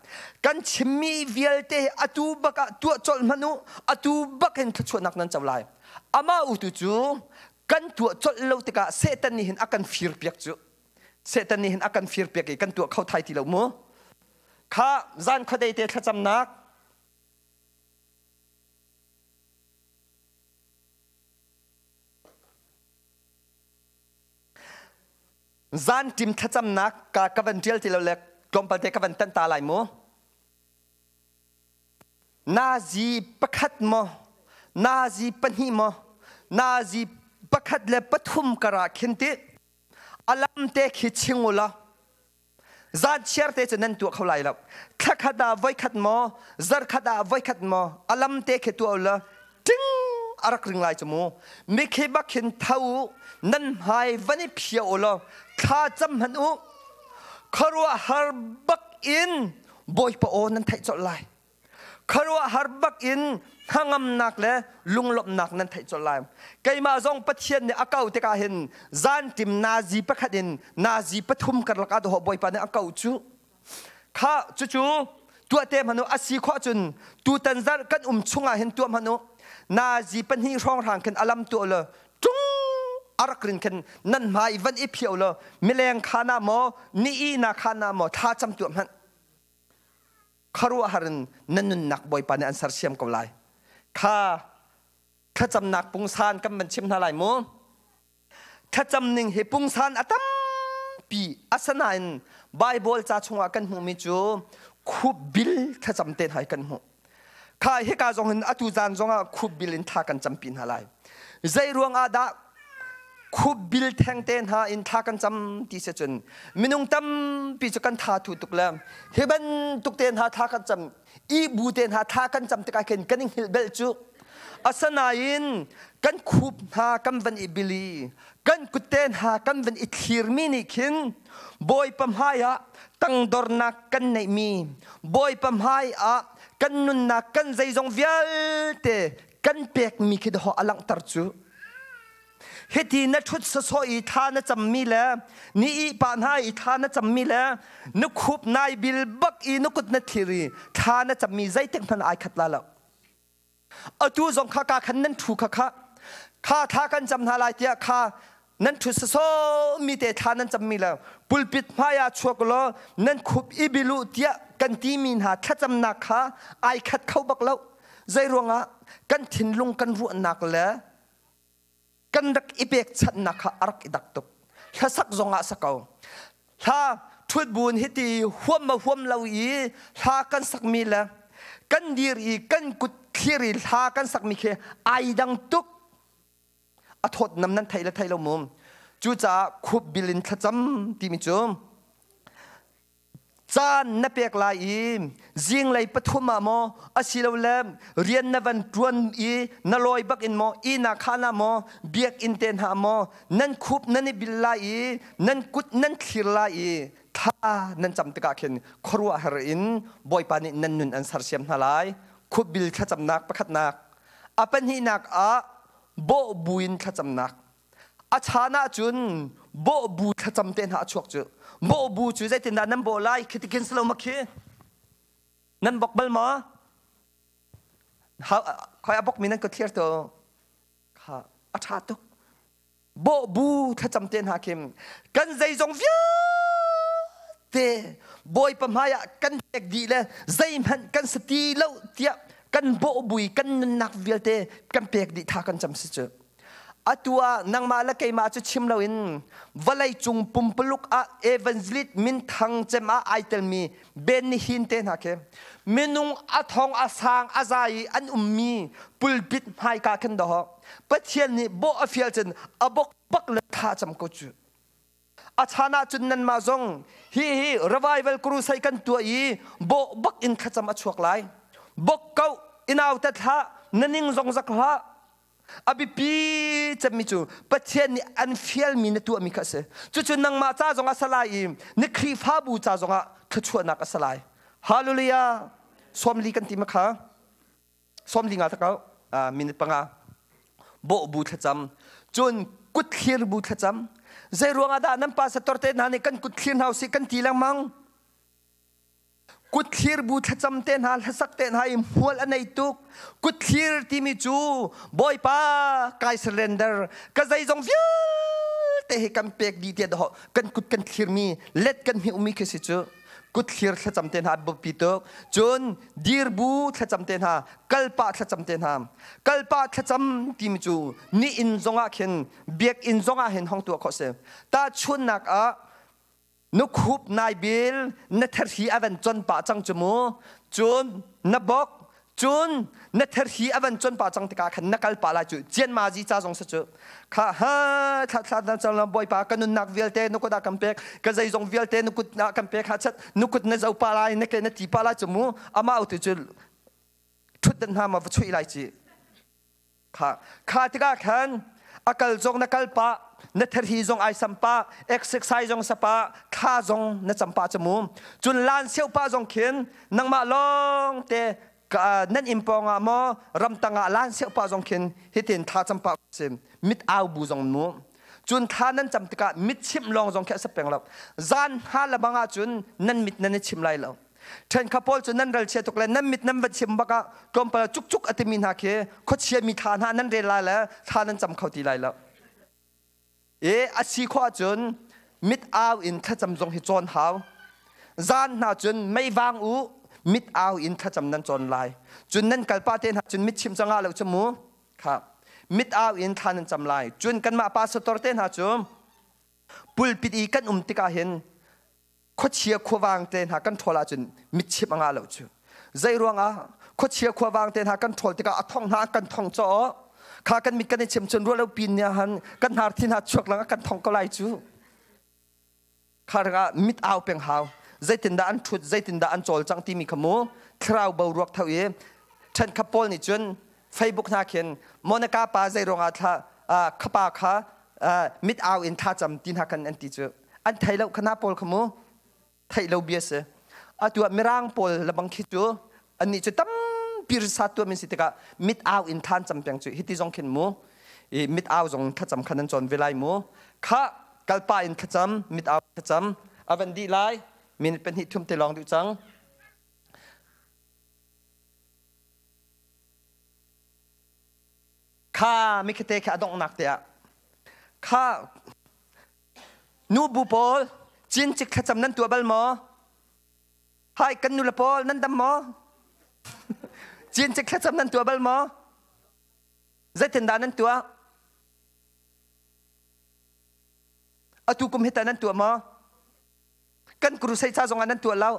Kan chimmi vialte atu bak ah tuah colh hmanh u atu bak hin thluachuahnak nan co lai. Amah u tu cu kan tuah colh lo tikah Satan nih hin a kan fir piak cu. Satan nih hin a kan fir piak i kan tuah kho thai ti lo mu. Kha zan khuadei te thlacamnak Zanṭim thlacamnak ka ka van ṭial ti lo le tlawmpal te ka van tanh ta lai mu. Nazi pakhat maw, nazi pahnih maw, nazi pakhat le pathum kar ah khin ti alam te khi ching u law Zan chiar te cu nan tuah kho lai lo. Thla khat ah voikhat maw, zarh khat ah voikhat maw, a lam te khi tuah u law ting a rak ring lai cu mu. Mikhi bak hin tho u, nan hmai van i phia u law thla cam hmanh u. Khuaruahhar bak in Bawipa aw nan theih colh lai. Khuaruahhar bak in hnangamnak le lunglawmhnak nan theih colh lai. Keimah zong Pathian nih a ko tikah hin zanṭim nazi pakhat in nazi pathum karlak ah dawh Bawipa nih a ko cu. Kha cucu tuah te hmanh u a si khawh cun tutan zarh kan um chungah hin tuah hmanh u. Nazi pahnih hrawnghrang khin alam tuah lo tung arak rin khin nan hmai van i phio lo mileng khan ah maw ni i na khan ah maw thla cam tuah hmanh khuaruahhar in nan nunnak Bawipa nih an sersiam ko lai. Kha thlacamnak pungsan kan van chim hna lai mu. Thlacam ning hi pungsan a tampi asinain Bible ca chungah kan hmuhmi cu khupbil thlacam te hna hi kan hmuh. Kha hika zong hin atu zan zongah khupbil in thla kan campi hna lai. Zei ruangah dah khupbil theng te hna in thla kan cam ti si cun minung tampi cu kan tha thu tuk le hi bantuk te hna thla kan cam i bu te hna thla kan cam tikah khin kan i hngilh bel cu. Asinain kan khup hna kan van i bili kan kutte hna kan van i thlirmi nih khin Bawipa hmai ah tangdornak kan neihmi Bawipa hmai ah kan nunnak kan zeizong vialte kan pekmi khi dawh a langhter cu. Hiti na ṭhut sawsawh i thla na cammi le ni i pa hna i thla na cammi le na khup nai bil bak i na kut na thlir i thla na cammi zeitik hmanh ai khat la lo. Atu zong kha ka khan nan ṭhu kha kha kha thla kan cam hna lai tiah kha nan ṭhu sawsawh mi te thla nan cammi le pulpit hmai ah chuak law nan khup i bilu tiah kan timi hna thlacamnak kha ai khat kho bak lo. Zei ruangah kan thinlung kan ruahnak le kan rak i pekchanhnak kha a rak i dak tuk. Hlasak zongah sa ko. Hla ṭhut buin hiti huam ma huam lo i hla kan sakmi le kan dir i kan kut thlir i hla kan sakmi khi ai dang tuk. A thawt nam nan thei le thei lo mu. Cucaah khup bil in thlacam timi cu caan na pek lai i zinglei pathum ah maw asilole rian na van ṭuan i na lawi bak in maw ihnak khaan ah maw biakinn te hna maw nan khup nan i bil lai i nan kut nan thlir lai i thla nan cam tikah khin khuaruahhar in Bawipa nih nan nun an sersiam hna lai. Khupbil thlacamnak pakhatnak. A pahnihnak ah bawh buin thlacamnak. A chan ahcun bawhbu thlacam te hna a chuak cu. Bawhbu cu zeitindah nan bawh lai? Khitikin si lo ma khi? Nan bok bal maw? Khoi a bokmi nan ka thlir to. Kha a ṭha tuk. Bawhbu thlacam te hna khi kan zeizong vialte Bawipa hmai ah kan pek dih le zeihmanh kan si ti lo tiah kan bawhbui kan nunnak vialte kan pek dih tha kan cam si cu. Atu ah nangmah le keimah cu chim loin vawleicung pumpuluk ah evangelist minthang cem ah ai telmi Benny Hinn te hna khi minung a thong a sang a zai i an ummi pulpit hmaika khin dawh Pathian nih bawh a fial cun a bok bak le tha cam ko cu. A chan ah cun nanmah zong hi hi revival crusade kan tuah i bawh bak in thlacam a chuak lai. Bok ko inau tet hlah na ning zong zak hlah. A biapi cemmi cu Pathian nih an fialmi na tuahmi kha a si. Cucu nangmah ca zongah a si lai i na Khrihfabu ca zongah thluachuahnak a si lai. Hallelujah! 40 kan ti ma kha? 45 nga ta ko. Minute 5. Bawhbu thlacam. Cun kutthlir bu thlacam. Zei ruangah dah nan pastor te hna nih kan kutthlir hna usih kan ti lengmang? Kutthlir bu thlacam te hna hlasak te hna i hmual a nei tuk. Kutthlir timi cu Bawipa kai surrender ka zeizong vialte hi kan pek dih tiah dawh kan kut kan thlirmi let kan hmiumi khi si cu. Kutthlir thlacam te hna biapi tuk. Cun dirbu thlacam te hna kalpah thlacam te hna. Kalpah thlacam timi cu ni inn zongah khin biakinn zongah hin hong tuah khawh si. Tahchunhnak ah na khup nai bil na therhi a van con pah cang cu mu. Cun na bok cun na therhi a van con pah cang tikah khan na kal pah lai cu. Cianmazi ca zong si cu. Kha ha thla thla na cang Bawipa ka nunnak vialte na kut ah kan pek ka zeizong vialte na kut ah kan pek ha chat na kut na zo pa lai na ke na ti pa lai cu mu. Amah tu cu thutdan hna ma va chuih lai ci. Kha kha tikah khan a kal zong na kal pah na therhi zong ai sam pah exercise zong sa pah thla zong na cam pah cu mu. Cun lan seu pah zong khin nangmah lawng te nan inn pawng ah maw ramtang ah lan seu pah zong khin hitin thla cam pah si mit au bu zong mu. Cun thla nan cam tikah mit chimh lawng zong khi a sa peng lo. Zan hna le bang ah cun nan mit nan i chim lai lo. Ṭhenkha pawl cu nan ralchia tuk le nan mit nan va chim bak ah tlawmpal cukcuk a timi hna khi khuachia mi thla hna nan rel lai le thla nan cam kho ti lai lo. E a si khawh ahcun mit au in thlacam zong hi cawn hau. Zan hna cun mei vang u mit au in thlacam nan cawn lai. Cun nan kalpa te hna cun mit chim cangah lo cu mu. Kha mit au in thla nan cam lai. Cun kanmah pastor te hna cu pulpit i kan um tikah hin khuachia khuavang te hna kan ṭhawl ahcun mitchip a ngah lo cu. Zei ruangah khuachia khuavang te hna kan ṭhawl tikah a thong hna kan thong caw kha kan mit kan i chim cun ruah lo pin nih han kan hnar thi hna chuak lang kan thong ko lai cu. Kha rangah mit au peng hau. Zeitindah an ṭhut, zeitindah an cawlcang timi kha mu thlarau boruak tho i ṭhenkhat pawl nih cun Facebook hna khin Monica pa zei ruangah thla khapa kha mit au in thlacam ti hna khan an ti cu an thei lo khana pawl kha mu theih lo bia si atu ah mirang pawl labang khi cu annih cu tampi risa tuah min si tikah mit au in thlan cam peng cu hiti zong khin mu i mit au zong thlacam khan an cawn ve lai mu kha kalpa in thlacam mit au thlacam avan dih lai minute pahnih thum te lawng duh cang. Kha mikhite kha a donghnak te ah kha nubu pawl cincik thlacam nan tuah bal maw? Hai kan nule pawl nan dam maw? Cincik thlacam nan tuah bal maw? Zeitindah nan tuah? Atu kum hi tah nan tuah maw? Kan crusade ca zongah nan tuah lo.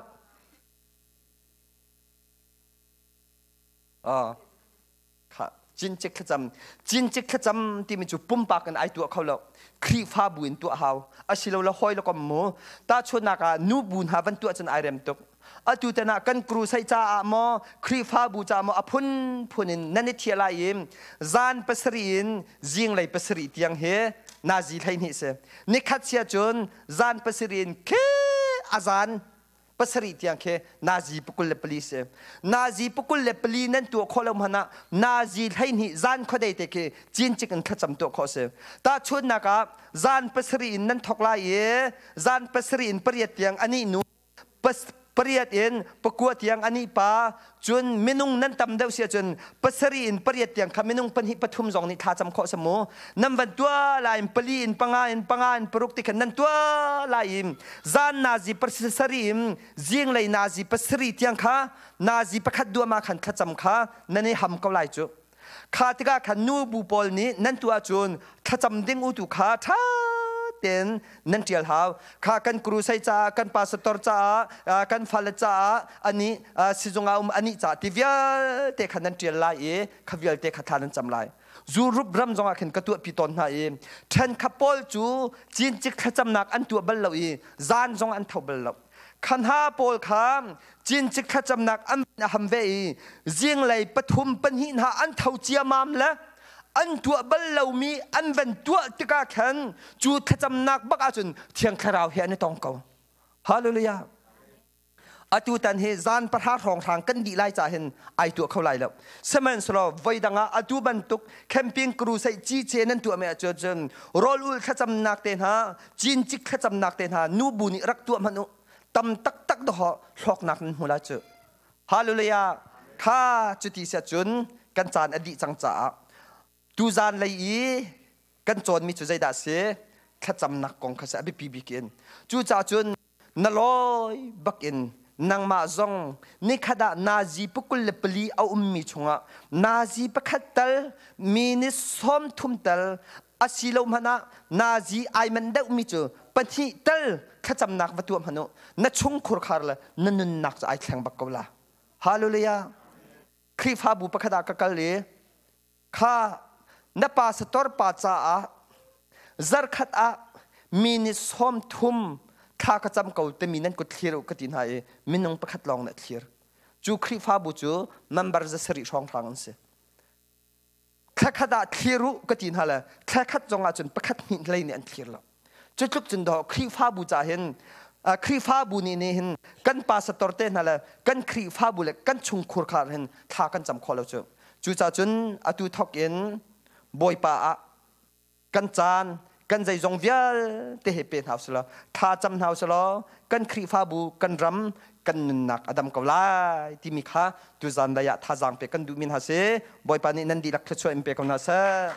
Kha cincik thlacam cincik thlacam timi cu pumpak in ai tuah kho lo. Khrihfabu in tuah hau. Asilo le hawi le kom mu. Tahchunhnak ah nubu hna van tuah cun ai rem tuk. Atu tan ah kan crusade caah maw Khrihfabu caah maw a phunphun in nan i thial lai i zan pasarih in zinglei pasarih tiang hi nazi 12 si. Nikhat sia cun zan pasarih in khi a zan pasarih tiang khi nazi pakul le pali si. Nazi pakul le pali nan tuah khawh lo hmanh ah nazi 12 zan khuadei te khi cincik in thlacam tuah khawh si. Tahchunhnak ah zan pasarih in nan thok lai i zan pasarih in pariat tiang ani nu pariat in pakua tiang ani pa cun minung nan tam deuh si ahcun pasarih in pariat tiang kha minung pahnih pathum zong nih thla cam khawh si mu. Nan van tuah lai in pali in panga in panga in paruk ti khan nan tuah lai in zan nazi pasarih in zinglei nazi pasarih tiang kha nazi pakhat duama khan thlacam kha nan i ham ko lai cu. Kha tikah khan nu bu pawl nih nan tuah cun thlacam ding u tu kha ṭha tein nan ṭial hau. Kha kan crusade caah, kan pastor caah, kan fale caah, ani sizung ah um ani caah ti vialte kha nan ṭial lai i kha vialte kha thla nan cam lai. Zurup ram zongah khin ka tuahpi tawn hna i ṭhenkhat pawl cu cincik thlacamnak an tuah bal lo i zan zong an tho bal lo. Kha hna pawl kha cincik thlacamnak an ham ve i zinglei pathum pahnih hna an tho ciamam le an tuah bal lomi an van tuah tikah khan cu thlacamnak bak ahcun Thiang Thlarau he an i tong ko. Hallelujah. Atu tan hi zan pahra hrawnghrang kan dih lai ca hin ai tuah kho lai lo. Sihmanhsehlaw voi dang ah atu bantuk camping crusade cice nan tuah mi ahcun cun rawl ul thlacamnak te hna cincik thlacamnak te hna nubu nih rak tuah hmanh u. Tam taktak dawh hlawknak nan hmu lai cu. Hallelujah. Kha cuti sia cun kan caan a dih cang caah tuzan lei i kan cawnmi cu zeidah si? Thlacamnak kong kha si a biapi bik in. Cucaah cun na lawi bakin nangmah zong nikhat ah nazi pakul le pali a ummi chungah nazi pakhat tal minute sawm thum tal asilo hmanh ah nazi ai man deuhmi cu pahnih tal thlacamnak va tuah hmanh u. Na chungkhur khar le na nunnak cu ai thleng bak ko la. Hallelujah. Khrihfabu pakhat ah ka kal i kha na pastor pa caah zarkhat ah mi nih sawm thum thla ka cam ko timi nan kut thlir u ka ti hna i minung pakhat lawng nih a thlir. Cu Khrihfabu cu member zasarih hrawnghrang an si. Thlakhat ah thlir u ka ti hna le thlakhat zong ah cun pakhat hnih hlei nih an thlir lo. Cu tluk cun dawh Khrihfabu ca hin Khrihfabu nih nih hin kan pastor te hna le kan Khrihfabu le kan chungkhur khar hin thla kan cam khawh lo cu. Cucaah cun atu thok in Bawipa ah kan caan, Kan zeizong vialte he pe hna usih law thla cam hna usih law kan Khrihfabu kan ram kan nunnak a dam ko lai timi kha tuzan lei ah thazaang pe kan duhmi hna si. Bawipa nih nan dihlak thluachuah in pe ko hna seh.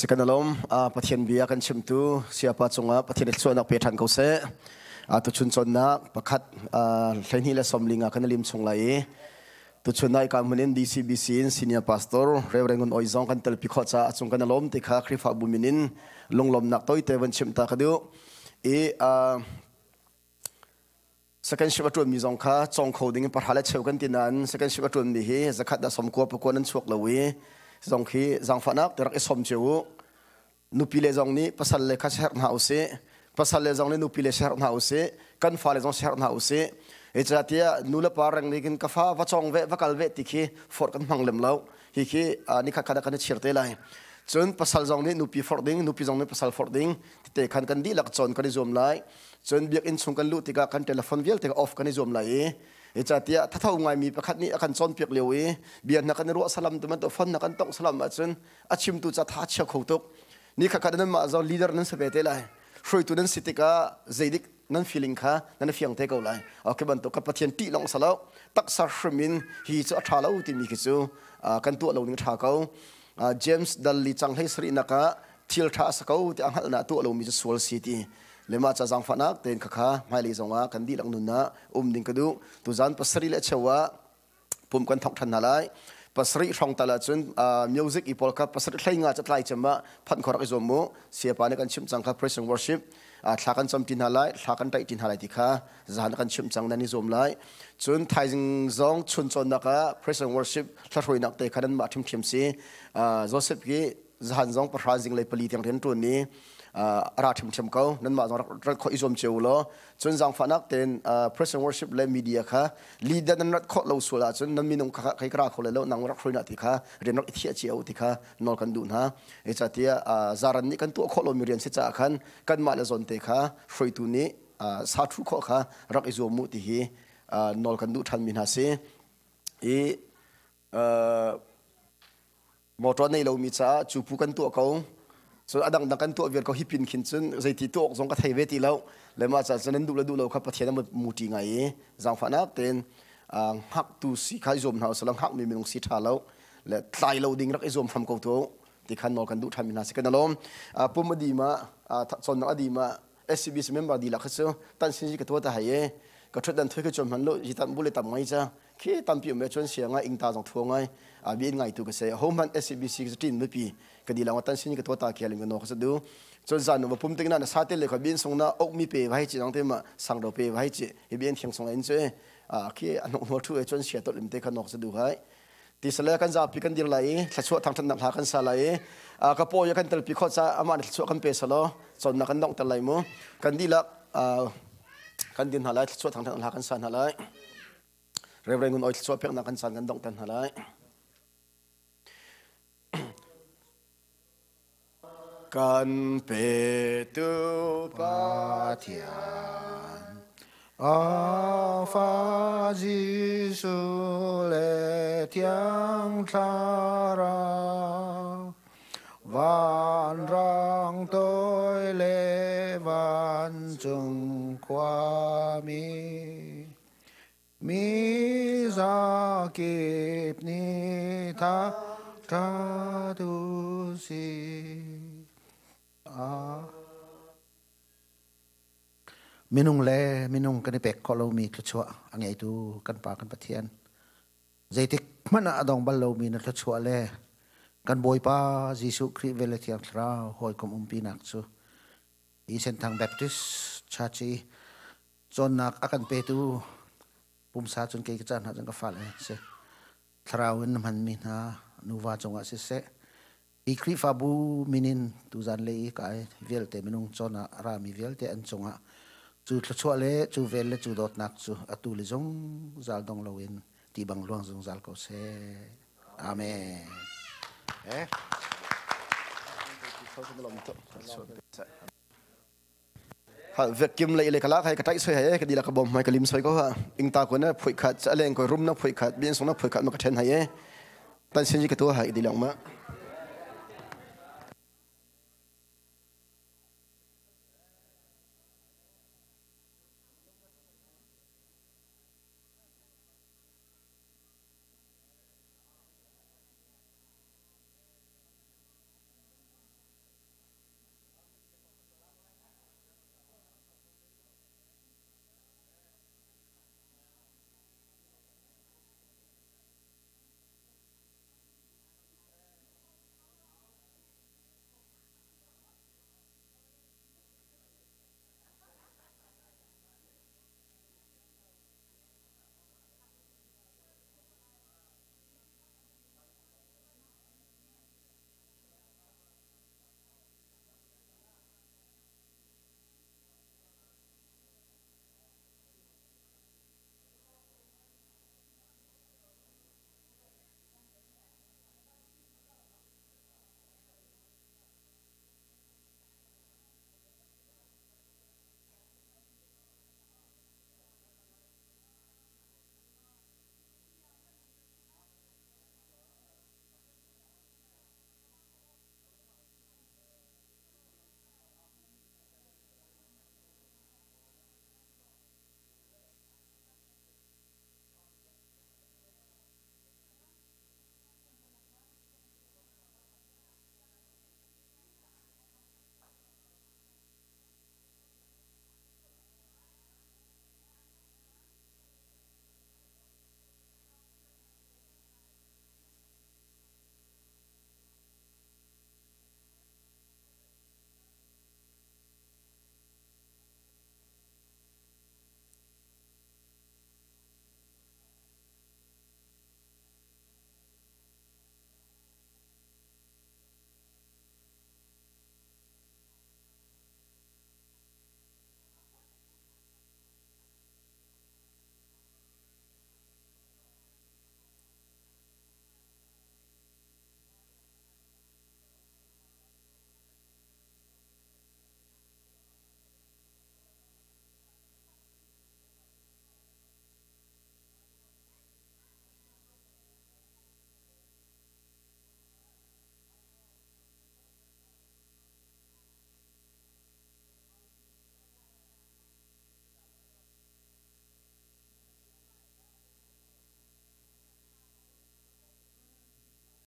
Sikan alom Pathian bia kan chimtu siapa cungah Pathian thluachuahnak pe ṭhan ko seh. Tuchun cawnnak pakhat 12 li nga kan lim chung lai i tuchun nai ka hmun in DCBC in senior pastor Reverend Ngun Oi zong kan telpi khawh caah a cung kan alom ti kha Khrihfabu min in lunglawmnak toite van chim ta ka duh. I Second shift a ṭuanmi zong kha cawng kho ding in pahra le cheu kan ti nain second shift a ṭuanmi hi zakhat dah sawm kua pakua nan chuak lo i zong khi zaangfahnak te rak i sawm cio u. Nupi le zong nih pasal le kha siaherh hna usih. Pasal le zong nih nupi le siaherh hna usih. Kan fale zong siaherh hna usih. Zeicahtiah nu le pa reng nih khin ka fa va cawng ve va kal ve ti khi forh kan hmang lem lo. Hi khi nikhat khat ah kan i chir te lai. Cun pasal zong nih nupi forh ding, nupi zong nih pasal forh ding tete khan kan dihlak cawn kan i zuam lai. Cun biakinn chung kan luh tikah kan telephone vialte off kan i zuam lai i zeicahtiah thatho ngaimi pakhat nih a kan cawnpiak lio i bia hna kan i ruah salam tu bantuk phone na kan tongh salam ahcun a chimtu ca tha chia kho tuk. Ni khat khat nan mah zong leader nan si ve te lai. Hruaitu nan si tikah zeidik nan feeling kha nan fiang te ko lai. Okay bantuk ka Pathian ṭih lawng salo taksa hrim in hi cu a ṭha lo timi khi cu kan tuah lo ning ṭha ko. James Dalli chang hlei sarih nak ah thil ṭha a sa ko ti a hngalhnak tuah lomi cu sual si ti le mah ca zaangfahnak tein khakha hmailei zongah kan dihlak nun ah um ding ka duh. Tuzan pasarih le cheu ah pum kan thawk ṭhan hna lai. Pasarih hrawng tal ahcun music i pawl kha pasarih hlei nga catlai cem ah phanh khawh rak i zuam mu. Siapa nih kan chimh cang kha praise and worship thla kan cam ṭi hna lai, thla kan ṭaih ṭi hna lai ti kha zan kan chimh cang nan i zuam lai. Cun thaizing zong chun cawnnak ah praise and worship hlahruainak te kha nanmah ṭhimṭhiam si. Joseph hi zahan zong pahra zinglei pali tiang rian ṭuan i a ra ṭhimṭhiam ko. Nanmah zong rak khawh i zuam cio u law. Cun zaangfahnak tein praise and worship le media kha leader nan rat khawh lo sual ahcun nan minung kha kai ka ra kho lai lo nang rak hruai ti kha rian rak i thiah cio ti kha nawl kan duh hna. Zeicahtiah zaran nih kan tuah khawh lomi rian si caah khan kanmah le zawn te kha hruaitu nih sa thu khawh kha rak i zuam mu ti hi nawl kan duh ṭhanmi hna si. I motor nei lomi caah cu pu kan tuah ko. Cun a dangdang kan tuah vial ko hi pin khin cun zeiti tuah awk zong ka thei ve ti lo. Le mah caah cun nan duh le duh lo kha Pathian a muṭi ngai i zaangfahnak tein hngaktu si kha i zuam hna usih law hngakmi minung si ṭha lo le tlai lo ding rak i zuam hram ko tu ti khan nawl kan duh ṭhanmi hna si kan alawm. Pum a dim ah cawnnak a dim ah SCBC member dihlak kha cu tan sin ka tua ta hai i ka ṭhut dan thui ka chuan hman lo hi tam bu le tam ngai ca khi tampi um chuan sia ngai ingta zong thua ngai a bi in ngai tu ka se ho man SCBC ka tin mipi ka di lang tan sin ka tua ta khial in ka no ka du chon zan no pum ting na na sa te le kha bin sung na ok mi pe vai chi nang te ma sang do pe vai chi hi bien thiang sung in che a khi anok no thu e chon sia to lim te kha nok sa du hai Ti sale kan zapi kan dir lai i thluachuah thangṭhatnak hla kan sa lai i ka paw kan telpi khawh caah amah nih thluachuah kan pe selaw cawnnak kan donghter lai mu. Kan dihlak kan din hna lai thluachuah thangṭhatnak hla kan sa hna lai. Reverend Ngun Oi thluachuah peknak kan caan kan donghter hna lai. Kan petu Pathian a fa Jesuh le Thiang Thlarau vanrang toi le vancung khuami Mi zakip nih tha ṭha tu si. Minung le minung kan i pek khawh lomi thluachuah a ngeitu kan Pa kan Pathian. Zeitik hmanh ah a dong bal lomi na thluachuah le kan Bawipa Jesuh Khrih vel le Thiang Thlarau hawikom umpinak cu hi Senthang Baptist Church i cawnnak a kan petu pumsa cun kei ka caan hna cun ka fale si thlarau in na hmanmi hna nuva cungah siseh hi Khrihfabu minin tuzan le i kai vialte minung cawn ah a rami vialte an cungah cu thluachuah le cu vel le cu dawtnak cu atu le zungzal dong loin ti bang luang zungzal ko seh. Amen. Eh. Ha vek kim le ile kala khai ka tai soi hai ka dila ka bom mai ka lim soi ko ha ing ta ko na phoi khat cha leng ko rum na phoi khat bien song na phoi khat ma ka then hai e tan sin ji ka tu ha dilang ma.